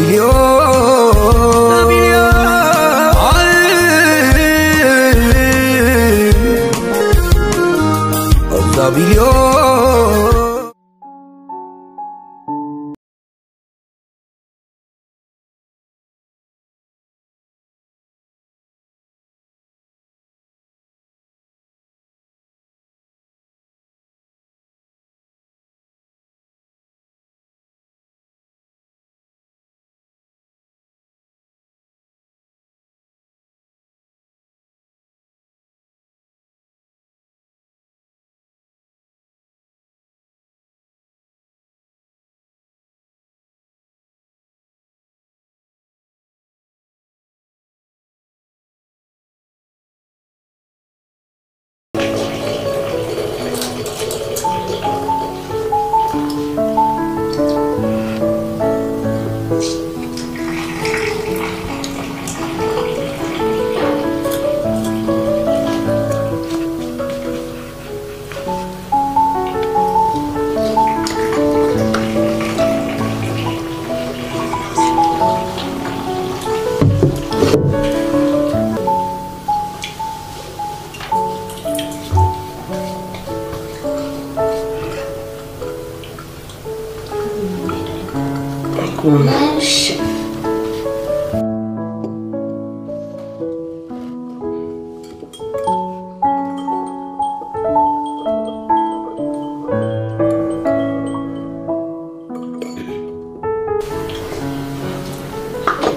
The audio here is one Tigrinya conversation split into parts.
ቢልዮ፣ ቢልዮ፣ ቢልዮ።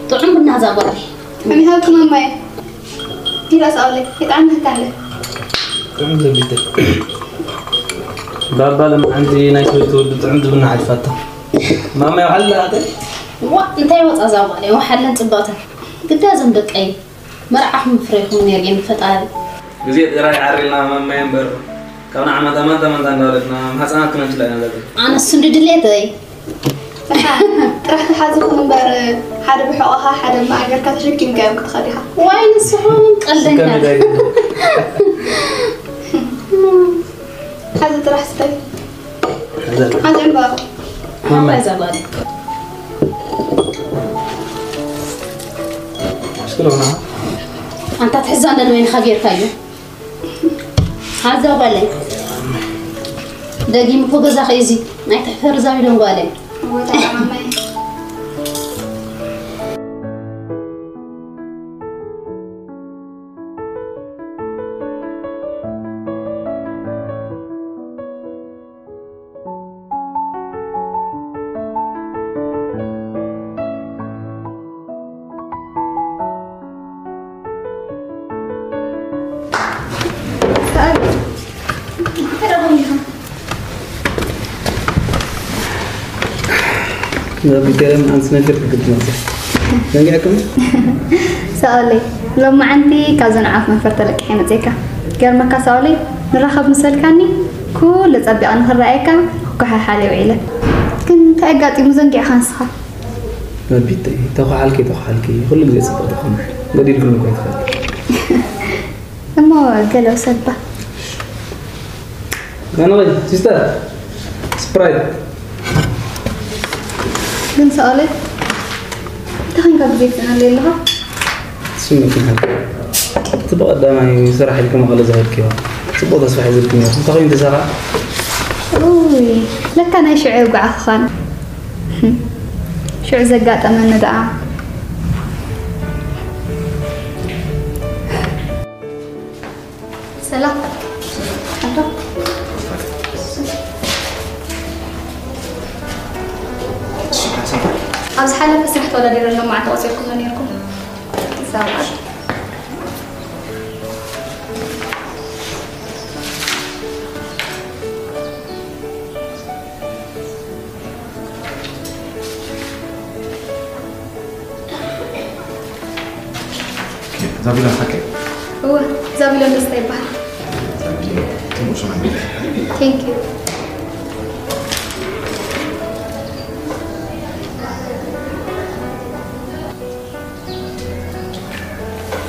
ጥዑም ቡና እዛ ጓለይ። ከመይ ሃልኪ ማማየ? ዲላስ ኣውለይ፣ የጥዕመካ ኣለ። ጥዑም ዘቢተ። ባባ ለማዓንቲ ናይ ሰበይቲ ወዲ ጥዑም ዝቡና ሓልፋታ። ማማየ፣ ዋዕላ ኣተ? ዋ፣ እንታይ ወጻ እዛ ጓለይ? ወሓለን ጽብቕትን። ግዳ እዞም ደቀይ፣ መርዓኹም ፍሬኹም ነርየን ፈጣሪ። ግዜ ጥራይ ዓሪልና ማማየ እምበር፣ ካብ ንዓመታ ማንታ ማንታ እንዳበለትና፣ ማሕፀናት ክነምስላ ኢና ዘለና። ኣነስ እንዲ ድሌተይ። ጥራሕ ተሓዝኹም እምበር፣ ሓደ ብሕቖኻ፣ ሓደ ብማእገርካ ተሸኪምካዮም ክትኸድ ኢኻ። ዋይ፣ ንስኹም ቀልደኛ። ስከ ሜዳ ይግዲ። ሓዚ ጥራሕ ስተይ። ሓዚ። ሓዚ ዕምባባ። ማማይ። ሓዚ ጓል። እስኪ ሎና። ኣንታ ትሕዛ እንደን ወይንኻ ጌርካዮ። ሓዛ ጓለይ። ደጊም እኮ ገዛኺ እዚ ናይ ትሕፈር ዛቢዶም ጓለይ። እወ፣ ተዓማማይ። ቢተረም ኣንስ ነገር ክግድ መጽ ዘንጊዕኩም። ሰኣለይ፣ ሎማዓንቲ ካብዘን ዓፍ መፈር ተለቂሐ መጽካ። ገርመካ ሰኣለይ፣ ንራኸብ ምሰልካኒ ኩሉ ጸቢቐ ንኽረኣየካ ክኳሓሓል ውዒለ። ግን እንታይ ኣጋጢሙ ዘንጊዕካ ንስኻ? መቢተይ፣ ተኳሓልኪ፣ ተኳሓልኪ፣ ኩሉ ግዜ ጽቡቕ ትኾኒ። ገዲልኩም እኮ ይትፈልጥ። እሞ ገለ ውሰድባ። ጋኖይ፣ ሲስተር፣ ስፕራይት። ግን ሰኣለ፣ እንታይ ኮንካ ብዘይ ትጽናለይ ኣለኻ? ስሚት መሓል። እቲ ብቐዳማይ ስራሕ ኢልኪ መቐለ ዝኸድክዮ፣ ጽቡቕ ተስፋ ሒዝልክኒ ነይርኩ። እንታይ ኮይኑ ተሳኻ? ኡይ፣ ለካ ናይ ሽዑ የውግዓኺ ኻን። ሽዑ ዘጋጠመኒ ደኣ። ሰላም። ሓንቶ። ኣብ ዝሓለፈ ስራሕ ተወዳዲረ ሎማዓንቲ ቆጺርኩም ዶ ነይርኩም? ሰላም። ዛቢሎን ሓቂ? እወ፣ ዛቢሎን ደስታ ይበሃል። ዛቢሎን፣ ጽቡቕ ሽም ኣለካ። Thank you።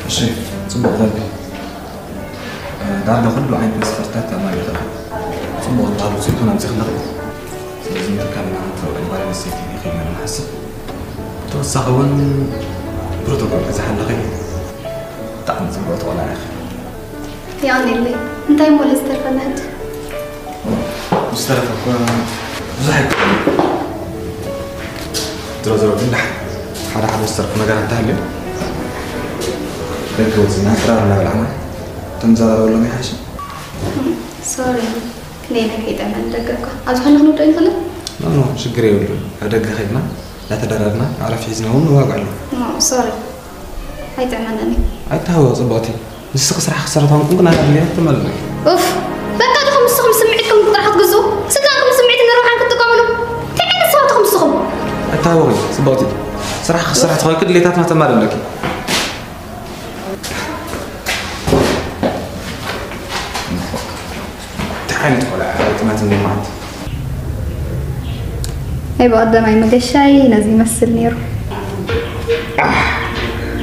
እሺ፣ ጽቡቕ ዛቢ። እ፣ ዳርጋ ኩሉ ዓይነት መስፈርትታት ኣማሊእኻ። ጽቡቕ ዝበሃል ውፅኢት እውን ኣምፂእኻ ኣለኻ። ስለዚ ንትካልና ንኽትረኽቢ ጓል ኣንስተይቲ ኢኺ ኢልና ንሓስብ። ንስኻ እውን ፕሮቶኮል ክትሓልኺ ብጣዕሚ ጽቡቕ ቆልዓ ኢኺ። የቐንየለይ። እንታይ እሞ ኣሎ ዝተርፈና ሕጂ? ዝተረፈ እኮ ብዙሕ ኣይኮነን። ዝሮ ዝሮ ግን ደሓን ሓደ ሓደ ዝተርፉ ነገራት እንተሃልዩ ደገ ወፅና ጥራር እናበላዕና ተንዘራረበሎም ይሓይሽ። ሶሪ ክንደይ ናይ ከይጠመን ደገ እኳ ኣብዚ ኾነ ክንወደኦ ይኽእልን? ኖ ኖ ሽግር የብሉን። ኣብ ደገ ከይድና እናተደራርና ኣዕራፊ ሒዝና እውን ንዋግዓሉ። ኖ ሶሪ ኣይጥዕመንን እዩ። ኣይተሃወ ፅቡቕቲ ንስኺ ስራሕ ክሰርሕ ተኾንኩም ግን ኣድልያ ትመልመል። ኡፍ በቃ ዲኹም ንስኹም ስምዒትኩም ጥራሕ ክትግዝኡ ስልጣንኩም ስምዒትን ንረብሓን ክትጥቀምሉ እንታይ ዓይነት ሰባት ኢኹም ንስኹም? ኣይተሃወኺ ፅቡቕቲ ስራሕ ክሰርሕ ተኾንኪ ድሌታትና ተማልእ ኣለኪ። እንታይ ዓይነት ቆልዓ ቲማቲም ዘይመዓት ናይ ብቐደማይ መገሻይ ነዚ ይመስል ነይሩ።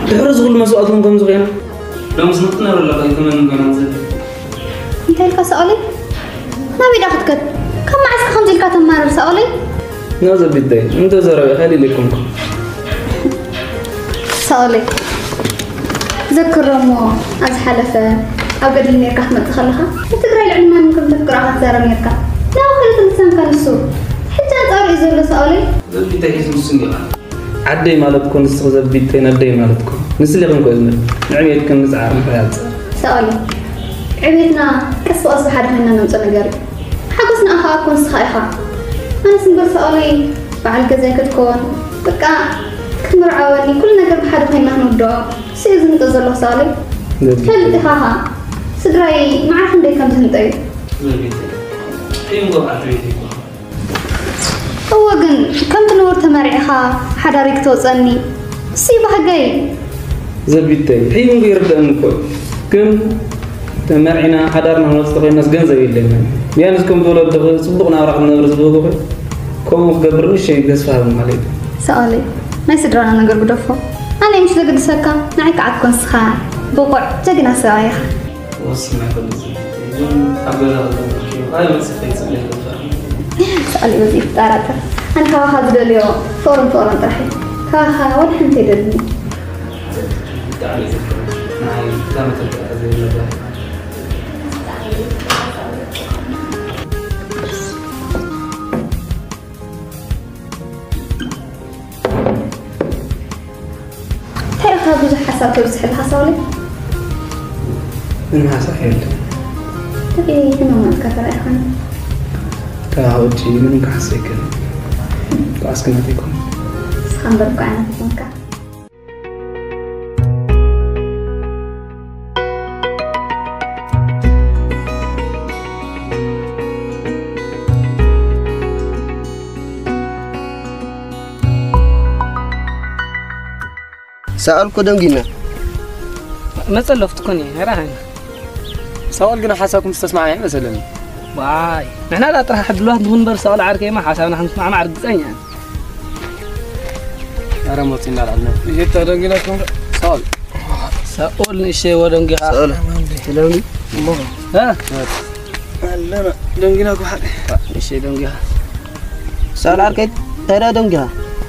ድሕሪ ዝኹሉ መስዋእትኩም ከምዚ ኮይና ሎምስ ምጥነር ኣለካ ይተመን ኮይና ትዘል እንታይ ኢልካ ሰኣለይ? ናበይ ዳ ክትከድ? ካብ መዓስ ከምዚ ኢልካ ተማርር ሰኣለይ? ናዘ ቢተይ እንተ ዘረበ ኸሊል ይኩንኩ ሰኣለይ ዘክሮ እሞ ኣብ ዝሓለፈ ኣብ ገድሊ ነርካ ክትመጽእ ከለኻ ንትግራይ ልዕሊ ማንም ከም ተፍቅሮ ኢኻ ትዛረብ ነርካ። ናብ ኸልእ ትንሳንካ ንሱ ሕጂ ኣንጻሩ እዩ ዘሎ ሰኣለይ። ዘቢተይ ሒዝ ንሱ እንዲኻ ዓደይ ማለት ኮን ንስኺ ዘቢተይ ነደይ ማለት ኮን ንስሌኽን ኮ ዝመል ንዕቤትክን ንጽዓር ንኽያጽ ሰኣለይ ዕቤትና ቀስ ብቐስ ብሓደ ኮይንና ነምጾ ነገር እዩ። ሓጎስና ኣኻ ኣኮ ንስኻ ኢኻ። ኣነስ እምበር ሰኣለይ በዓል ገዛይ ክትኮን በቃ ክትምርዓወኒ ኩሉ ነገር ብሓደ ኮይንና ክንውድኦ ስኡ ዝምጠ ዘሎ ሰኣለይ ትፈልጥ ኢኻ ኻ ስድራይ መዓር ክንደይ ከም ዝህንጠዩ። እወ ግን ከምቲ ነውር ተመርዒኻ ሓዳሪ ክትወፀኒ እሱ ባህገይ። ዘቢተይ ሕይንጉ ይርደአኒ እኮ ግን ተመርዒና ሓዳርና ክንወፅእ ተኮይናስ ገንዘብ የለና። ቢያንስ ከምቲ ወለድኺ ፅቡቕ ናብራ ክትነብሪ ዝብልኺ ከምኡ ክገብር ንእሽተይ ተስፋ ሃብኒ ማለት እዩ። ሰኣለይ ናይ ስድራና ነገር ግደፎ። ኣነ ምሽ ዘገድሰካ ንዓይ ከዓ ትኮን ንስኻ ብቑዕ ጀግና ሰብኣይ ኢኻ። ወስና ይፈልጥ ግን ኣብ ገዛ ክገብር ካልእ መጽእ ከይጽልእ ይፈር ሰኣሊ በዚ ይጠራጠር ኣነ ካባኻ ዝደልዮ ፍቕርን ፍቕርን ጥራሕ እዩ። ካባኻ ወላ ሓንቲ ኣይደልን። ብጣዕሚ ይዝክር ንዓይ እታ መተካእታ ዘይብላ ጓል እንታይ ኢኻ ብዙሕ ሓሳብ ተብዝሕ ኣለኻ ሳውለይ? ምንም ሓሳብ የለን። ተበይ ሕማም ናትካ ተራኢኻኒ? ካብ ውጪ ምንም ክሓስብ ኣይክእልን። ከዓስኪ ናተይ ኮን። ንስኻ እምበር እኮ ዓይነት ይኾንካ። ሳኦል እኮ ደንጊና። መጸለፍቲ እኮ ነይ ራኸን። ሳኦል ግን ሓሳብኩም ዝተስማዕምዐ መሰለኒ። ዋይ ንሕና ዳ ጥራሕ ድልዋት ንኹን በር ሳኦል ዓርከይማ ሓሳብና ክንስማዕማዕ ርግጸኛ ኢና። ኣረ ሞት ይናላልና። ይሄታ ደንጊናኩም ሳኦል። ሳኦል ንእሸ ወደንጊኻ። ሳኦል። ስለምን? እ? ኣለና ደንጊናኩም ሓደ። ንእሸ ደንጊኻ። ሳኦል ዓርከይ እንታይ ደኣ ደንጊኻ?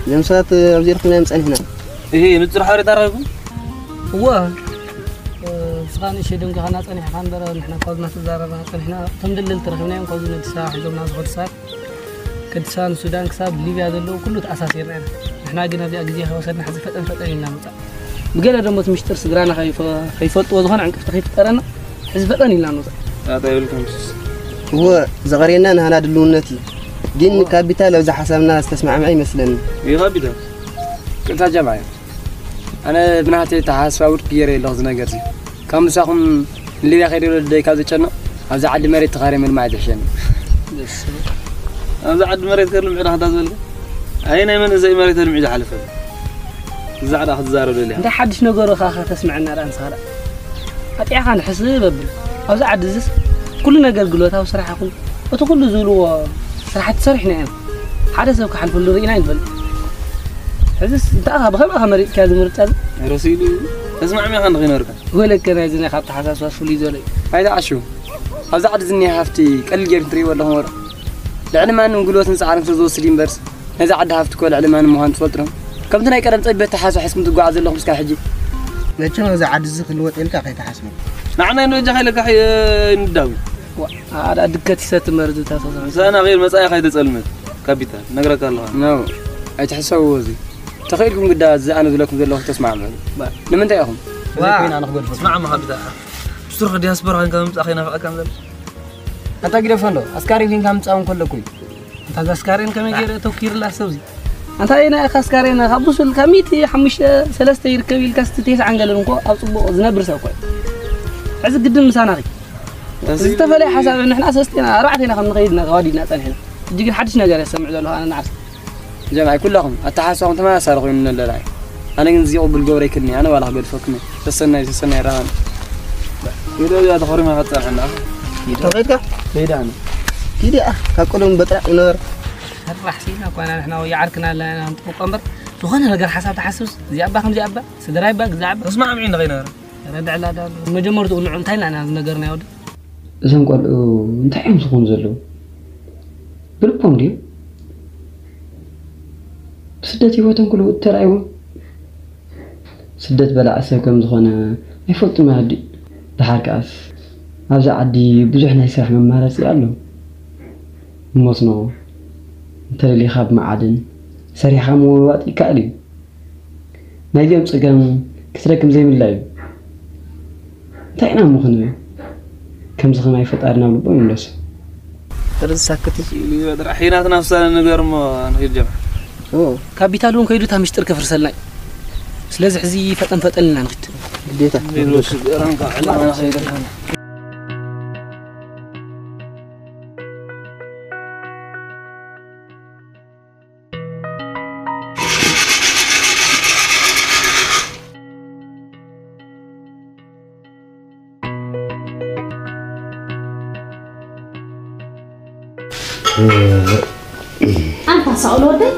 እዞም ሰባት ኣብዚ ኢልኩም እዮም ጸኒሕና። ይሄ ንጹር ሓበሬታ ረኺብኩም? እወ ንስኻ ንእሸ ደንጊኻና ጸኒሕካ እምበር ንሕና እኳ ዝናተዛረብና ጸኒሕና እቶም ደለልቲ ረኺብናዮም ካብዚ ነዲስ ኣበባ ሒዞምና ዝኸዱ ሰባት ከዲስ ኣበባ ንሱዳን ክሳብ ሊብያ ዘለዉ ኩሉ ተኣሳሲርና ኢና። ንሕና ግን ኣብዚኣ ግዜ ከይወሰድና ሕዚ ፈጠን ፈጠን ኢልና ምጻእ። ብገለ ደሞ እቲ ምሽጥር ስድራና ከይፈ- ከይፈልጥዎ ዝኾነ ዕንቅፍቲ ከይፍጠረና ሕዚ ፈጠን ኢልና ንውጻእ። ጣጣ የብልካን ሱስ። እወ ዘቐርየና ናህና ድልውነት እዩ። ግን ካፒታል ኣብዚ ሓሳብና ዝተስማዕምዐ ይመስለኒ። ይኻቢታ ቅርታ ጃማዓ ኣነ ብናህተይ ተሓስባ ውድቂ ገይረ ኣለኹ እዚ ነገር እዚ ካብ ምሳኹም ንሊብያ ከይደ ወለደይ ካብ ዝጨነቕ ኣብዚ ዓዲ መሬት ተኻርየ ምልማዕ ዝሕሸኒ። ኣብዚ ዓዲ መሬት ከልምዕ ዳኽዳ ዝበልካ ኣየ ናይ መንእሰይ መሬት ኣልሚዑ ዝሓለፈ ዛዕዳ ክትዛረብ ደሊኻ እንታይ ሓድሽ ነገሩ ኻኻ ተስምዐና ዳ ንስኻ ዳ ኣጢዕኻ ንሕስብ ኣብል ኣብዚ ዓዲ እዝስ ኩሉ ነገር ግሎታዊ ስራሕ ይኹን እቲ ኩሉ ዝብልዎ ስራሕቲ ሰሪሕና ኢና ሓደ ሰብ ክሓልፈሉ ርኢና ይንፈልጥ ሕዝስ እንታይ ኢኻ ብኸምኣ ከመሪፅካ እዚ ምርጫ እዚ ረሲሉ ተስማዕሚኻ ንኺነርካ ወለከ ናይዚ ናይ ካብ ተሓሳስባ ፍሉይ ዘሎ እዩ ኣይትዓሹ ኣብዚ ዓዲ ዝኒሀ ሃፍቲ ቀሊል ገይርኩም ትርእይዎ ኣለኹም ወረ ልዕሊ ማንም ጉልበትን ፃዕርን ስለ ዝወስድ እዩ እምበርስ ነዚ ዓዲ ሃፍቲ እኮ ልዕሊ ማንም ምዃኑ ትፈልጡ ዶ ከምቲ ናይ ቀደም ጸቢብ ኣተሓሳስባ ሒዝኩም ትጓዓዙ ዘለኹም እስካብ ሕጂ። መቸም ኣብዚ ዓዲ እዚ ክልወጥ ኢልካ ከይትሓስቦ። ንዓና እንዶ እጃ ከይለካ ንዳዊ። ኣዳ ድከት ይሰቲ መርዙ ታተሰ። ምሳና ኸይድ መጻኢ ከይተጸልመት። ካፒታል፣ ነግረካ ኣለኹ። ኖ፣ ኣይትሕሰብዎ እዚ። ተኸኢልኩም ግዳ እዚ ኣነ ዝብለኩም ዘለኹ ተስማዕምዑ። ባ-፣ ንምንታይ ኢኹም? ዋ፣ ዘይኮይና ንኽገድፈኩም። ስማዕማ ካፒታል። ብሱር ዲያስፖራ ከይንካ ምምጻእ ከይናፍቐካ ዘሎ። ኣንታ ግደፎ እንዶ፣ ኣስካሪ ፊልም ካብ ምጻእ እንከሎ እኮ እዩ። ኣንታ እዛ ኣስካሬን ከመይ ገይረ ተኪርላ ሰብዚ? ኣንታ ኢና ኢኻ ኣስካሬን ካብ ብሱል ካብ ሚእቲ ሓሙሽተ ሰለስተ ይርከብ ኢልካ ስቲ ተስዓን ገለን እኮ ኣብ ጽቡቕ ዝነብር ሰብ እኮ እዩ። ሕዚ ግድን ምሳና ኺ? እዚ ዝተፈለየ ሓሳብ ንሕና ሰለስቴና ኣርባዕቴና ከም ንኸይድ ኢና ተዋዲድና ጸኒሕና። ሕጂ ግን ሓድሽ ነገር እየ ዝሰምዕ ዘለኹ ኣነ ንዓስ። ጀማይ ኩላኹም ኣተሓሳስባኹም ተመሳሳሊ ኮይኑ ነለና እዩ። ኣነ ግን እዚ ቅቡል ገብረ ይክልኒ፣ ኣነ ዋላ ክገድፈኩም እየ። ሰሰናዩ፣ ሰሰናዩ ራኸን። ቪድዮ እዚኣ ተኾሪማ ክትጸንሐና። ተኸድካ? ሌዳ ኣነ። ኪዲ፣ ኣ፣ ካብ ቀደም በጥራዕ ይነበረ። ሰራሕ ሲና እኳ ንሕና ይዓርክና ኣለና፣ ንጥብቆ እምበር፣ ዝኾነ ነገር ሓሳብ ትሓስብስ፣ እዚኣ እባ ከምዚኣ እባ፣ ስድራይ እባ፣ ግዛዕ እባ። ተስማዕሚዑ እንዶ ከይነበረ። ረድዕላ ዳ ኣሎ። መጀመርትኡ ንዑ እንታይ ኢልና ኢና ዝነገርናዮ ወዲ? እዞም ቆልዑ እንታይ እዮም ዝኾኑ ዘለዉ? ብልቦም ድዮም? ብስደት ህይወቶም ክልውጥ ተራእይዎም? ስደት በላዒ ሰብ ከም ዝኾነ ኣይፈልጡን ኣዲ። ደሓር ከኣስ፣ ኣብዚ ዓዲ ብዙሕ ናይ ስራሕ መማረፂ ኣሎ። መስኖ እንተደሊኻ ብመዓድን ሰሪሕኻ ምውዋጥ ይከኣል እዩ። ናይዚኦም ጸገም ክትረክም ዘይምድላይ እዩ። እንታይ ኢና እሞ ክንብል? ከምዚ ከማይ ፈጣሪ ናብ ልቦም ይምለሶ። ጥርዚ ሳክት እዩ። ኢሉ ይበል ጥራሕ። ሒናት ናፍሳነ ነገር እሞ ንኺድ ጀምዓ። ኦ። ካፒታል እውን ከይዱ እታ ምሽጥር ከፍርሰልና እዩ። ስለዚ ሕዚ ፈጠን ፈጠን ኢልና ንኺድ። ግዴታ። ኣንታ ሳኦል ወደይ፣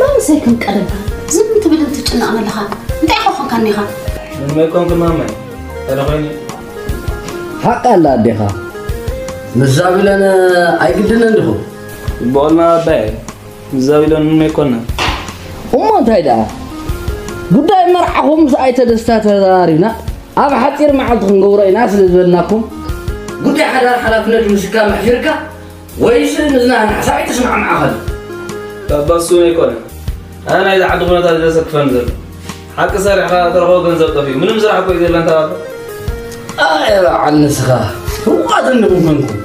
ሎምሰይ ከም ቀደምካ ዝም ትብልን ትጭነቕን ኣለኻ። እንታይ ኢኻ ኾንካኒ ኢኻ? ምንም ኣይኮንኩን ማማይ። እንታይ ደኾይኑ? ሓቃ ኣላ ኣዴኻ። ምስ ዛቢለን ኣይግድንን ዲኹም? ጽቡቕ ኣልና ኣባየ። ምስ ዛቢለን ምንም ኣይኮንና። እሞ እንታይ ደኣ? ጉዳይ መርዓኹም ምስ ኣይተ ደስታ ተዘራሪብና፣ ኣብ ሓጺር መዓልቲ ክንገብሮ ኢና ስለ ዝበልናኩም፣ ጉዳይ ሓዳር ሓላፍነት ምስካ መሕፊርካ ወይስ ምዝናን ሓሳብ ኣይተስማዕማዕኻን? ባባ፣ እሱ ኣይኮነን። ኣነ ናይዚ ዓዲ ኩነታት እዩ ዘሰክፈኒ ዘሎ። ሓቂ ሰሪሕካ እትረኽቦ ገንዘብ ጠፊኡ። ምንም ስራሕ እኮ እዩ ዘለን ተባባ። ኣየ በዓል ንስኻ፣ ህውቓት እንዲኹም ኮንኩም።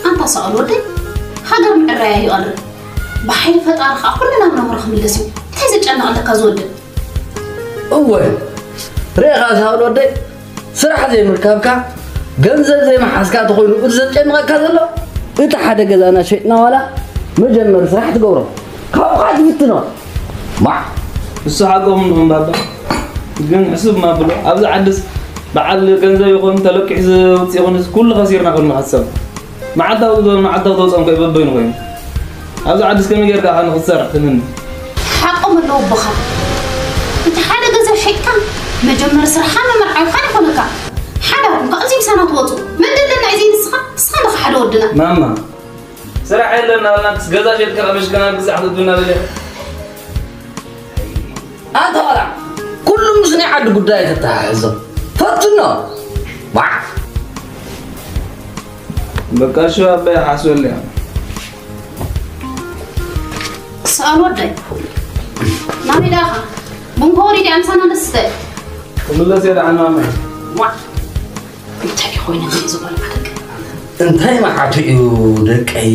ኣንታ ሳኦል ወደይ፣ ሃገር ምዕራያ እዩ ቀርብ። ብሓይሊ ፈጣሪ ኸኣ ኩሉ ናብ ነብሮ ክምለስ እዩ። እንታይ ዘጨንቕ ኣለካ ዝወድእ? እወ፣ ርኢኻ ሳውል ወደይ፣ ስራሕ ዘይምርካብካ፣ ገንዘብ ዘይምሓዝካ ተኾይኑ እቲ ዘጨንቐካ ዘሎ፣ እቲ ሓደ ገዛና ሸይጥና ዋላ መጀመሪ ስራሕ ትገብሮ፣ ካብኡ ኸዓ ትፍትኖ። ማዕ! እሱ ሓቆም እንድኹም ባባ፣ ግን ሕሱብ ማብሎ፣ ኣብዚ ዓድስ በዓል ገንዘብ ይኹን ተለቂሑ ዝውፅእ ይኹን ኩሉ ኸሲርና ኸንሓሰብ። መዓልታዊ ዝገበሩ መዓልታዊ ተውፅኦም ከ በበይኑ ኮይኑ። ኣብዚ ዓድስ ከመይ ጌርካ ኸ ንኽትሰርሕ ትምኒ? ሓቆም ኣለዉ ኣቦኻ። እቲ ሓደ ገንዘብ ሸይጥካ መጀመሪ ስራሕኻ መመርዓዊኻን ይኾነካ። ሓዳርኩም ከ ኣብዚ ምሳና ትወፁ። መን ደለና እዩ ንስኻ? ንስኻ ኣለኻ ሓደ ወድና። ማማ፣ ስራሕ የለን እናበልና ክስ ገዛ ሸይጥካ ቀሚሽካ ናብ ግዛዕ ክትብልና ደሊኻ? ኣንታ ቆልዓ፣ ኩሉ ምስ ናይ ዓዲ ጉዳይ ተተሓሕዞ። ፈትኖ። ባዕ! በቃ እሺ ኣባይ ሓስበለይ። ክስኣል ወደይ። ናበይ ደኣኻ? ቡን ከ ወሪደ ምሳና ንስተ። ክምለስ እየ ደሓን ማመይ። ዋዕ! እንታይ ኮይኑ እዚ ቆልዓ ደቂ? እንታይ መዓቱ እዩ ደቀይ?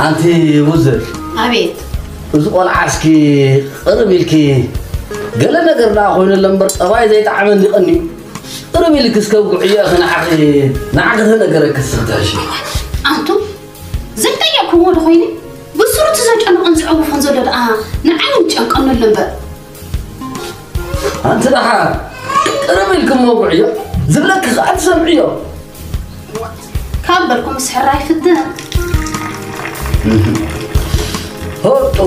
ኣንቲ ውዝር። ኣቤት። እዚ ቆልዓ እስኪ ቅርብ ኢልኪ፣ ገለ ነገር ደኣ ኮይኑለ እምበር ጠባይ ዘይጠዓመ እንዲቐኒ። ቅርብ ኢልኪ እስከ ጉዕዮ ኢኺ ንዓኺ፣ ንዓኺ ተነገረኪ እስኺ ትሕሺ። ኣንቱ ዘይጠየቅኩዎ ዶ ኮይነ? ብሱሩ እቲ ዘጨንቕን ዘዕውፎን ዘሎ ደኣ ንዓይ ይጨንቀኒ ኣሎ እምበር። ኣንቲ ደሓር ቅርብ ኢልክሞ ጉዕዮ፣ ዝብለኪ ኸኣ ትሰምዕዮ። ካብ በልኩምስ ሕራይ ፍትን። ሆጡ።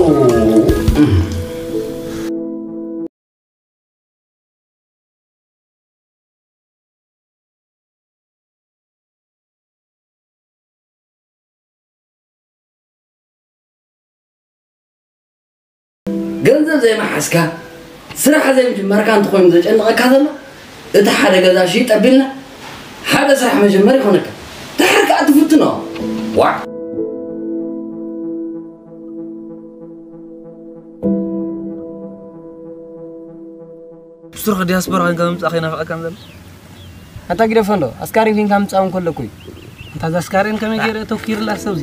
ገንዘብ ዘይመሓዝካ፣ ስራሕ ዘይምጅመርካ እንተኾይኑ ዘጨንቐካ ዘሎ፣ እቲ ሓደ ገዛ ሽይጥ ኣቢልና ሓደ ስራሕ መጀመር ይኾነካ። ድሓር ከኣ ትፍትኖ። ዋዕ! ብሱርኺ ዲያስፖራ ኮይንካ ምምጻእ ከይናፍቐካ እንዘሎ? ኣታ ግደፎ እንዶ፣ ኣስካሪ ፊልም ካብ ምጻእ እንከሎ እኮ እዩ። ኣታ እዛ ኣስካሪ ከመይ ገይረ ተኪርላ ሰብዚ?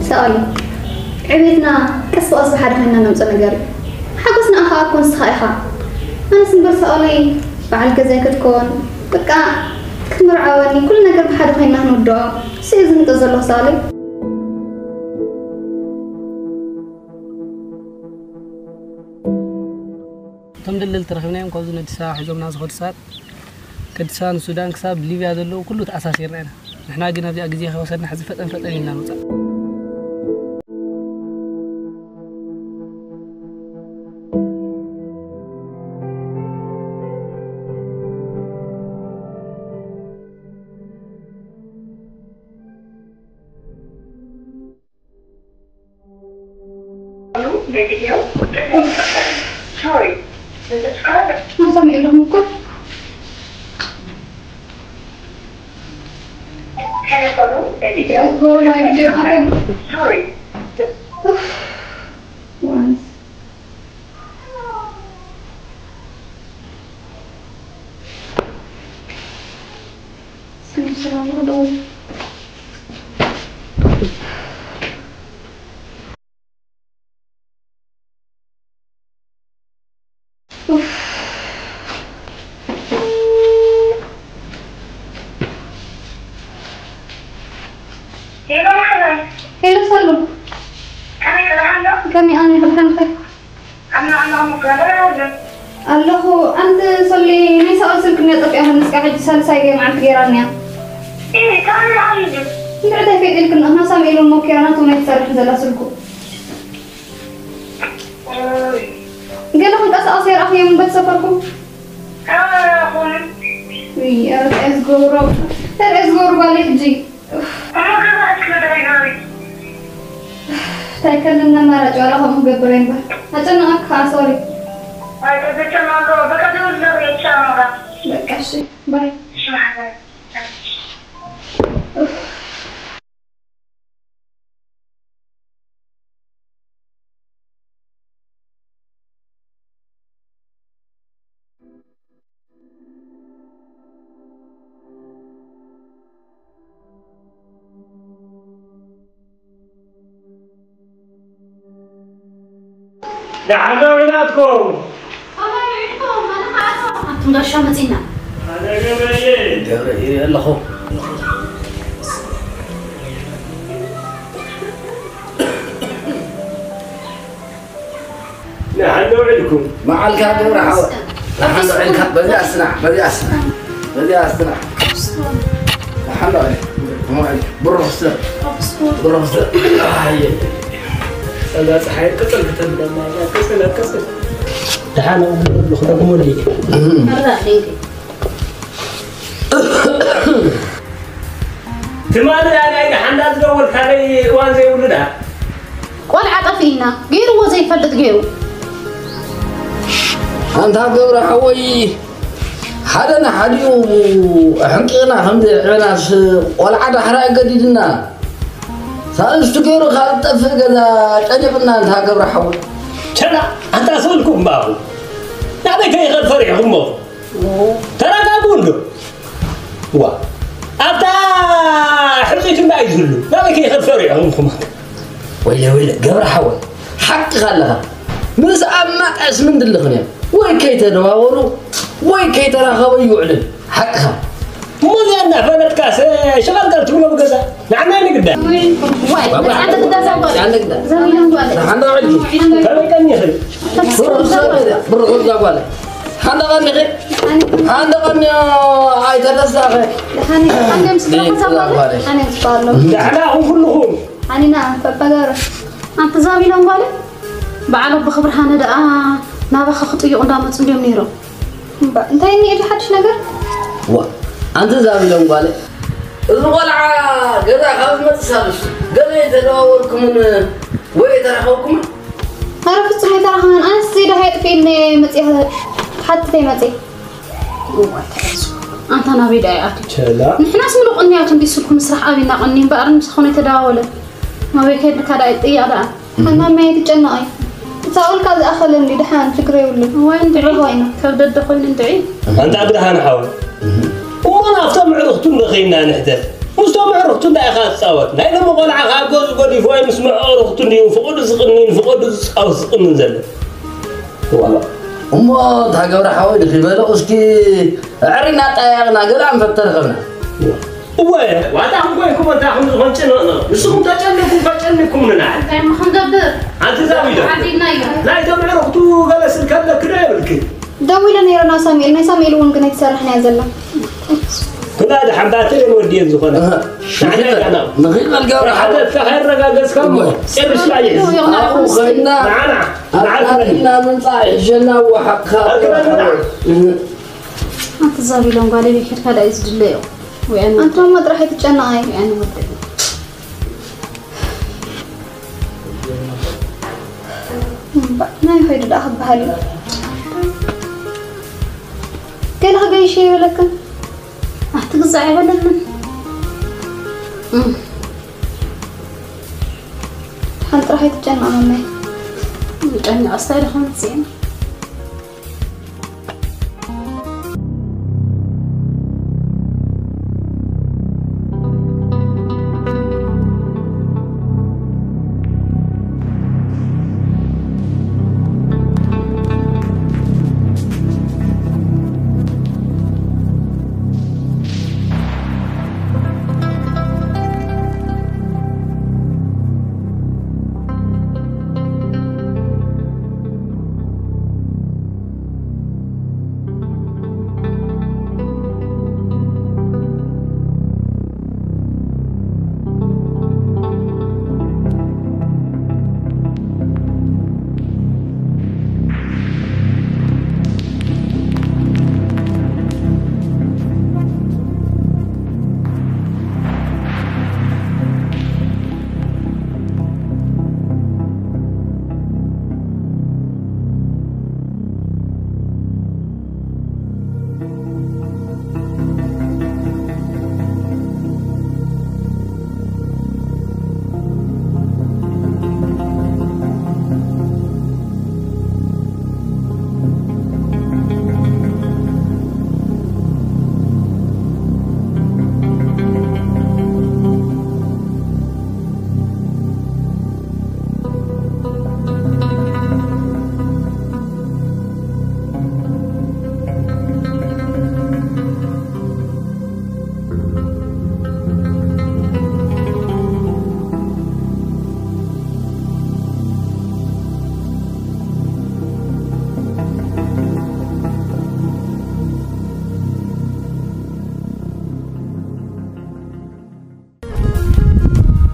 ሰኣሊ፣ ዕቤትና ቀስ ብቐስ ብሓደ ኮይንና ነምጽኦ ነገር እዩ። ሓጎስና ኣኻ እኮ ንስኻ ኢኻ። ኣነስ እምበር ሰኣሊ፣ በዓል ገዛይ ክትከውን፣ በቃ ክትምርዓወኒ፣ ኩሉ ነገር ብሓደ ኮይንና ክንውድኦ። እሱ እዩ ዝህንጠ ዘሎ ሰኣሊ። እቶም ደለልቲ ረኺብናዮም ካብዚ ነዲስ ኣበባ ሒዞምና ዝኸዱ ሰባት፣ ከዲስ ኣበባ ንሱዳን ክሳብ ሊብያ ዘለዉ ኩሉ ተኣሳሲርና ኢና። ንሕና ግን ኣብዚኣ ግዜ ከይወሰድና ሕዚ ፈጠን ፈጠን ኢልና ንውጻእ። ሄሎ ማሕበር። ሄሎ ሰሉ። ከመይ ውዒልኪ? ከመይ ኣነ ደሓን ኸ? ኣነ ኣነ ኣነ ኣለኹ። ኣንቲ ሰሊ ናይ ሳኦል ስልክ እንድያ ጠፊኣትኒ እስካ ሕጂ ሳልሳይ ገይ መዓልቲ ገይራ እኒኣ። እይ፣ ካበይ ዝሓልፍ? እንድዒ እንታይ ፈጢልክን ንሕና ሳሙኤል እውን ሞኪራ ናቱ ናይ ትሰርሕ ዘላ ስልኩ። እይ። ገለ ክንቀሳቐስ የርኣኽዮም እምበር ሰፈርኩም። ካበይ ይኾን? እይ፣ ኧረ እንታይ ዝገብሮ? እንታይ ዝገብሩ ጓለይ ሕጂ? እሞ ገዛ እስኪ እንታይ ይገብሪ? እንታይ ከለና ኣማራጭ ዋላ ከምኡ ክገብር እየ እምበር። ኣጨነቐካ ከዓ ሶሪ። ኣይ ተዘጨናንቆ በቃ ደውል ዘር የቻ። በቃ እሺ ባይ። እሺ ማሕበር። ደሓን ዶ ዊናትኩም? ኣንቱም ጋሻ መጺና። ኣነ ገብረ እየ። ገብረ እየ ኣለኹ። ንሓን ዶ ውዒልኩም? መዓልካ ገብረ ሓወ። ንሓን ዶ ውዒልካ? በዚኣ ስናዕ፣ በዚኣ ስናዕ፣ በዚኣ ስናዕ። ንሓን ዶ ውዒልኩም? ብሩኽ ሰብ፣ ብሩኽ ሰብ። ኣየ። እዛ ፀሓይ ቅፅል ክትብል ደማ፣ ቅፅል፣ ቅፅል። ደሓን እብሉ ክደግሙልይ። ትማሊ ናይ ናይ ሓንዳ ዝደወልካለይ እዋን ዘይብሉ ድኣ? ቆልዓ ጠፊእና፣ ገይርዎ ዘይፈልጥ ገይሩ። ኣንታ ገብረ ሓወይ፣ ሓደ ንሓዲኡ ኣሕንቂቕና ከምዚ ዕበናስ ቆልዓ ዳሕራይ ኣገዲድና። ሳልስቱ ገይሩ ካብ ዝጠፍእ ገዛ ጨኒቕና ኣንታ ገብረ ሓወይ። ቸላ፣ ኣንታ ስእልኩም እምባኹም። ናበይ ከይኸድ ፈሪሕኹሞ? ተረጋጉ እንዶ። ዋ፣ ኣብታ ሕርቂት እንዳ እዩ ዝህሉ። ናበይ ከይኸድ ፈሪሕኹም? ወይለ፣ ወይለ፣ ገብረ ሓወይ፣ ሓቅኻ ኣለኻ። ምስ ኣብ ማጣስ ምን ድልኽን እዮም? ወይ ከይተደዋወሉ፣ ወይ ከይተራኸቡ ይውዕልን። ሓቅኻ። እሞ እዚኣ እንዳፈለጥካስ፣ ሽቐልቀል ትብሎ ብገዛ። ንዓና ንግዳ። ዋይ፣ ባባ። ኣንተ ትገዛ ጓል። ኣንተ ግዳ። ዘመን ጓል። ሓንዳ ዕልኪ። ከመይ ቀኒኺ? ብሩኽ ዘ-፣ ብሩኽ ዘ ጓል። ሓንዳ ቀኒኺ። ሓንዳ ቀኒ ኣይተደሳኸ። ደሓን፣ ኣንተ ምስ ደሓን ጓል። ደሓን ምስ ጓል። ዳሕና ኹን ኩልኹም። ኣኒና ፈበጋረ። ኣንተ ዛቢሎም ጓል። በዓል ኣቦ ክብርሃ ነደኣ ናባኻ ክጥይቑ እንዳመጹ እንድዮም ነይሮም። እምባ፣ እንታይ እኒኤ ሓድሽ ነገር? ዋ፣ ኣንቲ ዛቢሎም ጓለይ፣ እዚ ቆልዓ ገዛ ካብ ዝመጽእ ሳልስ ገለ የተደዋወልኩምን ወይ የተራኸብኩምን? ኣረ ፍጹም ኣይተራኸብናን። ኣነስ ዘይደሃየ ጥፊእኒ መጺኣ ሓትተይ መጺ። እዋይ ተረሱ። ኣንታ ናበይ ደኣ ይኣቱ? ቸላ። ንሕናስ ምሉቕ እንያቱ እንዲ ስልኩ ምስራሕ ኣቢና ቀኒ እምበኣር ምሳኹም ኣይተደዋወለን። ናበይ ከይድካ ደኣ ይጥየቕ ደኣ? ኣና መይ ትጨነቕ እዩ። ሳኦል ካብ ዝኣኸለ እንዲ ደሓን ችግር የብሉን። እዋይ እንድዒ። ርሆ ኢና። ከብደደ ኮይኑ እንድዒ። ኣንታ ብርሃን ሓወይ። እሞ ናብቶም ኣዕሩኽቱ እንዶ ኸይና ንሕደር። ምስቶም ኣዕሩኽቱ እንታይ ኢኻ ትጻወት? ናይ ሎሚ ቆልዓ ካብ ገዝኡ ገዲፉ ወይ ምስ ኣዕሩኽቱ እንድዩ ፍቕዱ ዝቕኒን ፍቕዱ ዝጻወት ዝቕኒን ዘሎ። እዋ። እሞ እንታይ ገብረ ሓወይ ድኺ በሎ እስኪ ኣዕሪና ኣጠያየቕና ገለ ኣንፈት ተረኸብና። እወ። ዋጣኹም ኮይንኩም እንታይ ከም ዝኾን ጭንቕንቕ። ንስኹም ተጨኒኩም ከጨኒኩም ንና። እንታይ እሞ ክንገብር? ኣንቲ ዛዊዶ። ሓዲድና እዩ። ናይቶም ኣዕሩኽቱ ገለ ስልኪ ኣለኪ ዶ የብልኪ? ደዊለ ነይረ ናብ ሳሙኤል። ናይ ሳሙኤል እውን ግን ኣይትሰርሕን እያ ዘላ። ክላ ደሓን ባትሪ ወዲየን ዝኾነ። እህ። ንዓና ኢና። ንኺድ መልጋብሪ ሓደ ሓደ። ተኸረጋገጽካ እሞ እሞ። ጨርሽና እዩ። ይኹን ኣብኡ ኾይና ንዓና። ንዓና። ኣጣሪና ምምጻእ ይሕሸና ወሓቕካ። ኣክረና። እህ። ኣንቲ ዛቢሎም ጓለይ ቤት ሄድካ ደኣ እዩ ዝድለዮ። ወይ ኣነ ኣንቲ ማማ ጥራሕ ኣይትጨነቓይ። ወይ ኣነ ወደይ። እምባ፣ ናይ ኸይዱ ደኣ ክበሃል እዩ። ገለ ክገይሽ ይብለክን። ኣቲ ግዛዕ ኣይበለንን። እም። ሓንቲ ጥራሕ ኣይትጨነቕ ማማይ። ጨኒቐ ስታይ ዶ ክመጽእ እየ?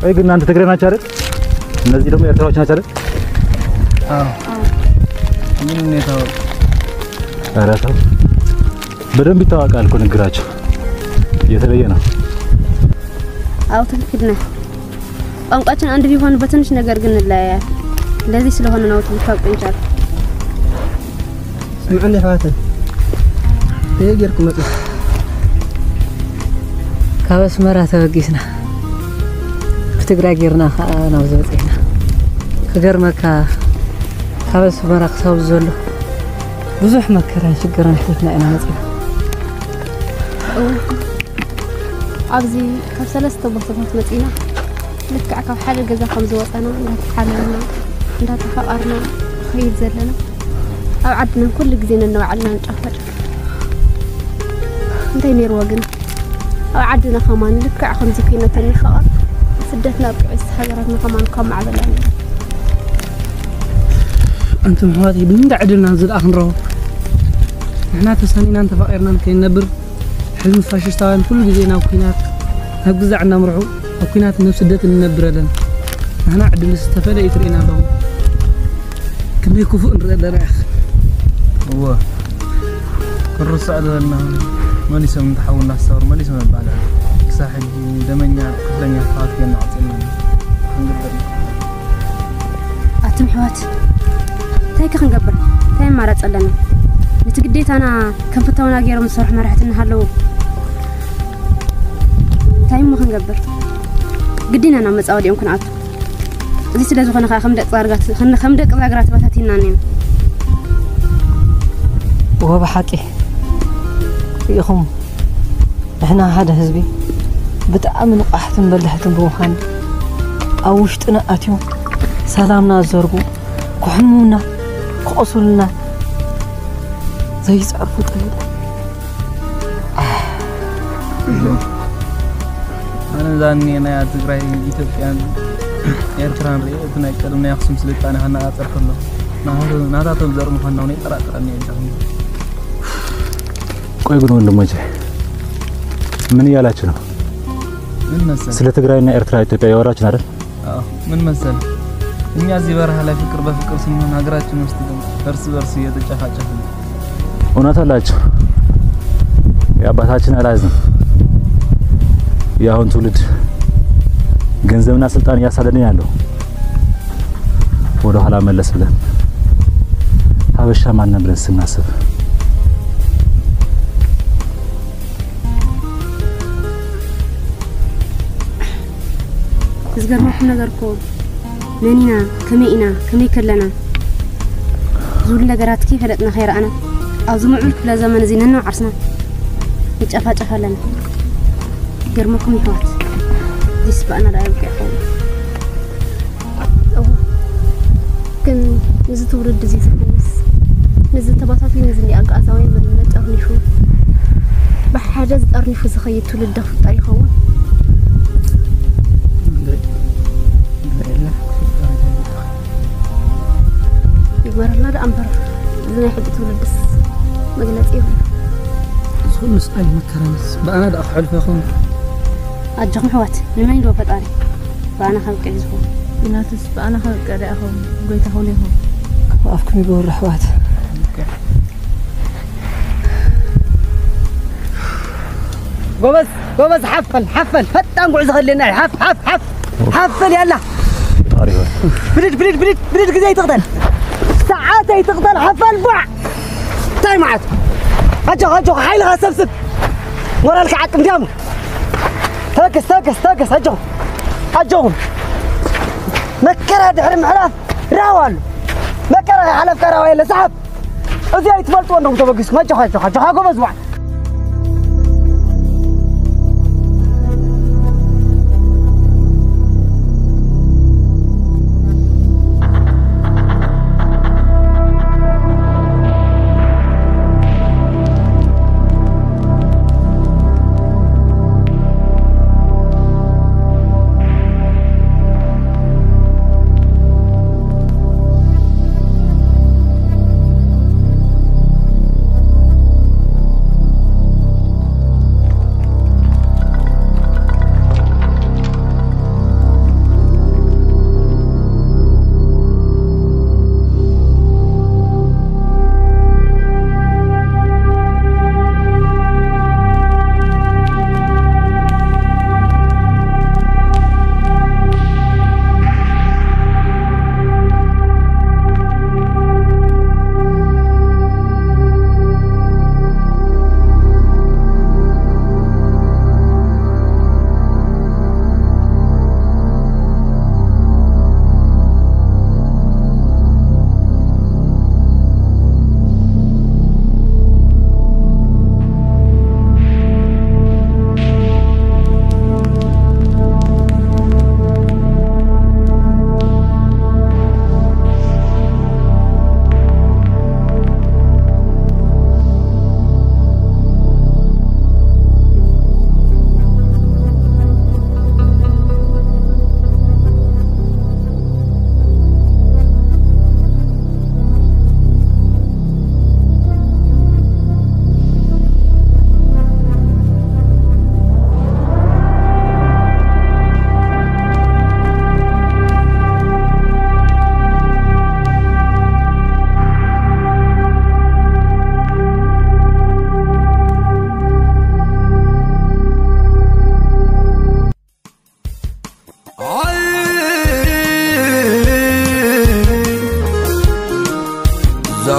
ቆይ ግን እናንተ ትግሬ ናችሁ አይደል? እነዚህ ደግሞ ኤርትራዎች ናቸው አይደል? አዎ። ምን ሁኔታው? ኧረ ተው። በደንብ ይታወቃል እኮ ንግግራቸው። የተለየ ነው። አዎ ትክክል ነህ። ቋንቋችን አንድ ቢሆን በትንሽ ነገር ግን እንለያያል። እንደዚህ ስለሆነ ነው ትልታውቅ እንቻል። ስምዑኒ ኣሕዋተይ፣ ከየይ ጌርኩም መጺኹም? ካብ ኣስመራ ተበጊስና ብትግራይ ጌርና ከኣ ናብዚ በጺሕና። ክገርመካ፣ ካብ ኣስመራ ክሳብ ዘሎ ብዙሕ መከራን ሽግርን ኣሕሊፍና ኢና መጺና። እወ፣ ኣብዚ ካብ ሰለስተ ቦታታት መጺና፣ ልክዕ ካብ ሓደ ገዛ ከም ዝወጻና እንዳተሓለልና፣ እንዳተፋቐርና ንኸይድ ዘለና። ኣብ ዓድና ኩሉ ግዜ ነንባዕልና ንጫፋጫፍ። እንታይ ነይርዎ ግን? ኣብ ዓድና ከማን ልክዕ ከምዚ ኩነትና ይፋቐር፣ ስደትና ኣብቂዑ፣ ሃገራትና ከማን ካብ ማዕበላ ነይሩ። ኣንቱም ኣሕዋተይ፣ ብምንታይ ዕድልና እዚ ደኣ ክንረኽቦ? ንሕና ተሳኒናን ተፋቒርናን ከይንነብር፣ ሕልሚ ፋሽስታውያን ኩሉ ግዜ ናብ ኲናት፣ ናብ ግዛዕ እናምርሑ፣ ኣብ ኲናት፣ ናብ ስደት እንነብር ኣለና። ንሕና ዕድልስ ዝተፈለየ እዩ ትርእየና ኣለኹም። ክንደይ ክፉእ ንርኢ ኣለና ኢኻ። እወ፣ ክንርስዕ ዝበልና መሊሶም እንተሓውና ዝሰብር መሊሶም የባህልና። ሕጂ ደመኛ ክፍለኛ ኣሕዋት ገና ቀጺልና ክንግበር ኢና። ኣቱም ኣሕዋት እንታይ ከ ክንገብር? እንታይ ኣማራፂ ኣለና? ነቲ ግዴታና ከም ፍታውና ገይሮም ዝሰርሑ መራሕቲ እናሃለዉ እንታይ እሞ ክንገብር? ግዲና ናብ መፃወዲኦም ክንኣቱ። እዚ ስለ ዝኾነ ከዓ ከም ደቂ ዛግራት ከም ደቂ ዛግራት ባታቲና እኒኦም። እወ ብሓቂ ርኢኹም ንሕና ሓደ ህዝቢ ብጣዕሚ ንቓሕትን በላሕትን ብምዃን ኣብ ውሽጥና ኣትዮም ሰላምና ዝዘርጉ ክሕሙና ክቐሱልና ዘይፅዕር ፍጡር የለን። ኣነ ዛኒ ናይ ትግራይ ኢትዮጵያን ኤርትራን ርእ እቲ ናይ ቀደም ናይ ኣክሱም ስልጣነ ከነፃፅር ከሎ ናታቶም ዘር ምኳንና እውን የጠራጥረኒ የለን። ቆይ ግን ወንድሞቼ ምን እያላችሁ ነው? ምን መሰል ስለ ትግራይና ኤርትራ ኢትዮጵያ እያወራችሁ ነው አይደል? አዎ፣ ምን መሰል እኛ እዚህ በረሃ ላይ ፍቅር በፍቅር ስንሆን ሀገራችን ውስጥ ግን እርስ በርስ እየተጨፋጨፍን። እውነት አላችሁ። የአባታችን አላዝም የአሁን ትውልድ ገንዘብና ስልጣን እያሳደደን ያለው ወደ ኋላ መለስ ብለን ሀበሻ ማን ነን ብለን ስናስብ ዝገርመኩም ነገር እኮ መን ኢና ከመይ ኢና ከመይ ከለና ዝብሉ ነገራት ከይፈለጥና ከይረኣና ኣብዚ ምዑል ክፍለ ዘመን እዚ ነናብ ዓርስና ንጨፋጨፍ ኣለና። ገርመኩም ይሕዋት ዚስ በኣና ደኣ ይብቅዕ ይኸውን። እዋ፣ ግን ንዚ ትውልድ እዚ ዝሕውስ ንዚ ተባታትዩ ንዚ ኣጋኣዛዊ መንነት ጠርኒፉ ብሓደ ዝጠርኒፉ ዝኸይድ ትውልድ ክፍጠር ይኸውን። ይግበረልና ደኣ እምበር እዚ ናይ ሕጂ ትውልድስ መግለፂ ይብሉ። እዚ ኩሉ ስቃይ መከራንስ ብኣና ደኣ ክሕልፎ ይኸውን። ኣጆኹም ኣሕዋት ንመን ኢልዎ ፈጣሪ ብኣና ከብቅዕ እዩ ዝኾነ። ቢናትስ ብኣና ከብቅዕ ደኣ ይኸውን ጎይታ ኩሉ ይኸውን። ካብ ኣፍኩም ይግበሩ ኣሕዋት። ጎበዝ ጎበዝ ሓፈል ሓፈል ፈጣን ጉዕዞ ከድልየና እዩ ሓፍ ሓፍ ሓፍ ሓፈል ያላ ብድድ ብድድ ብድድ ብድድ ግዜ ይትቕተል ሰዓት ኣይትቕተል ሓፈል ቧዕ እንታይ መዓት ኣጆኻ ኣጆኻ ሓይልኻ ሰብስብ ሞራልካ ዓቅም ዲያሙ ተበገስ ተበገስ ተበገስ ኣጆኹም ኣጆኹም መከራ ድሕሪ ምሕላፍ ራህዋ ኣሎ መከራ ከይሓለፍካ ራህዋ የለ ሰሓብ እዚኣ ኣይትፈልጥዎ እንደኹም ተበጊስኩም ኣጆኻ ኣጆኻ ኣጆኻ ጎበዝ ዋዕ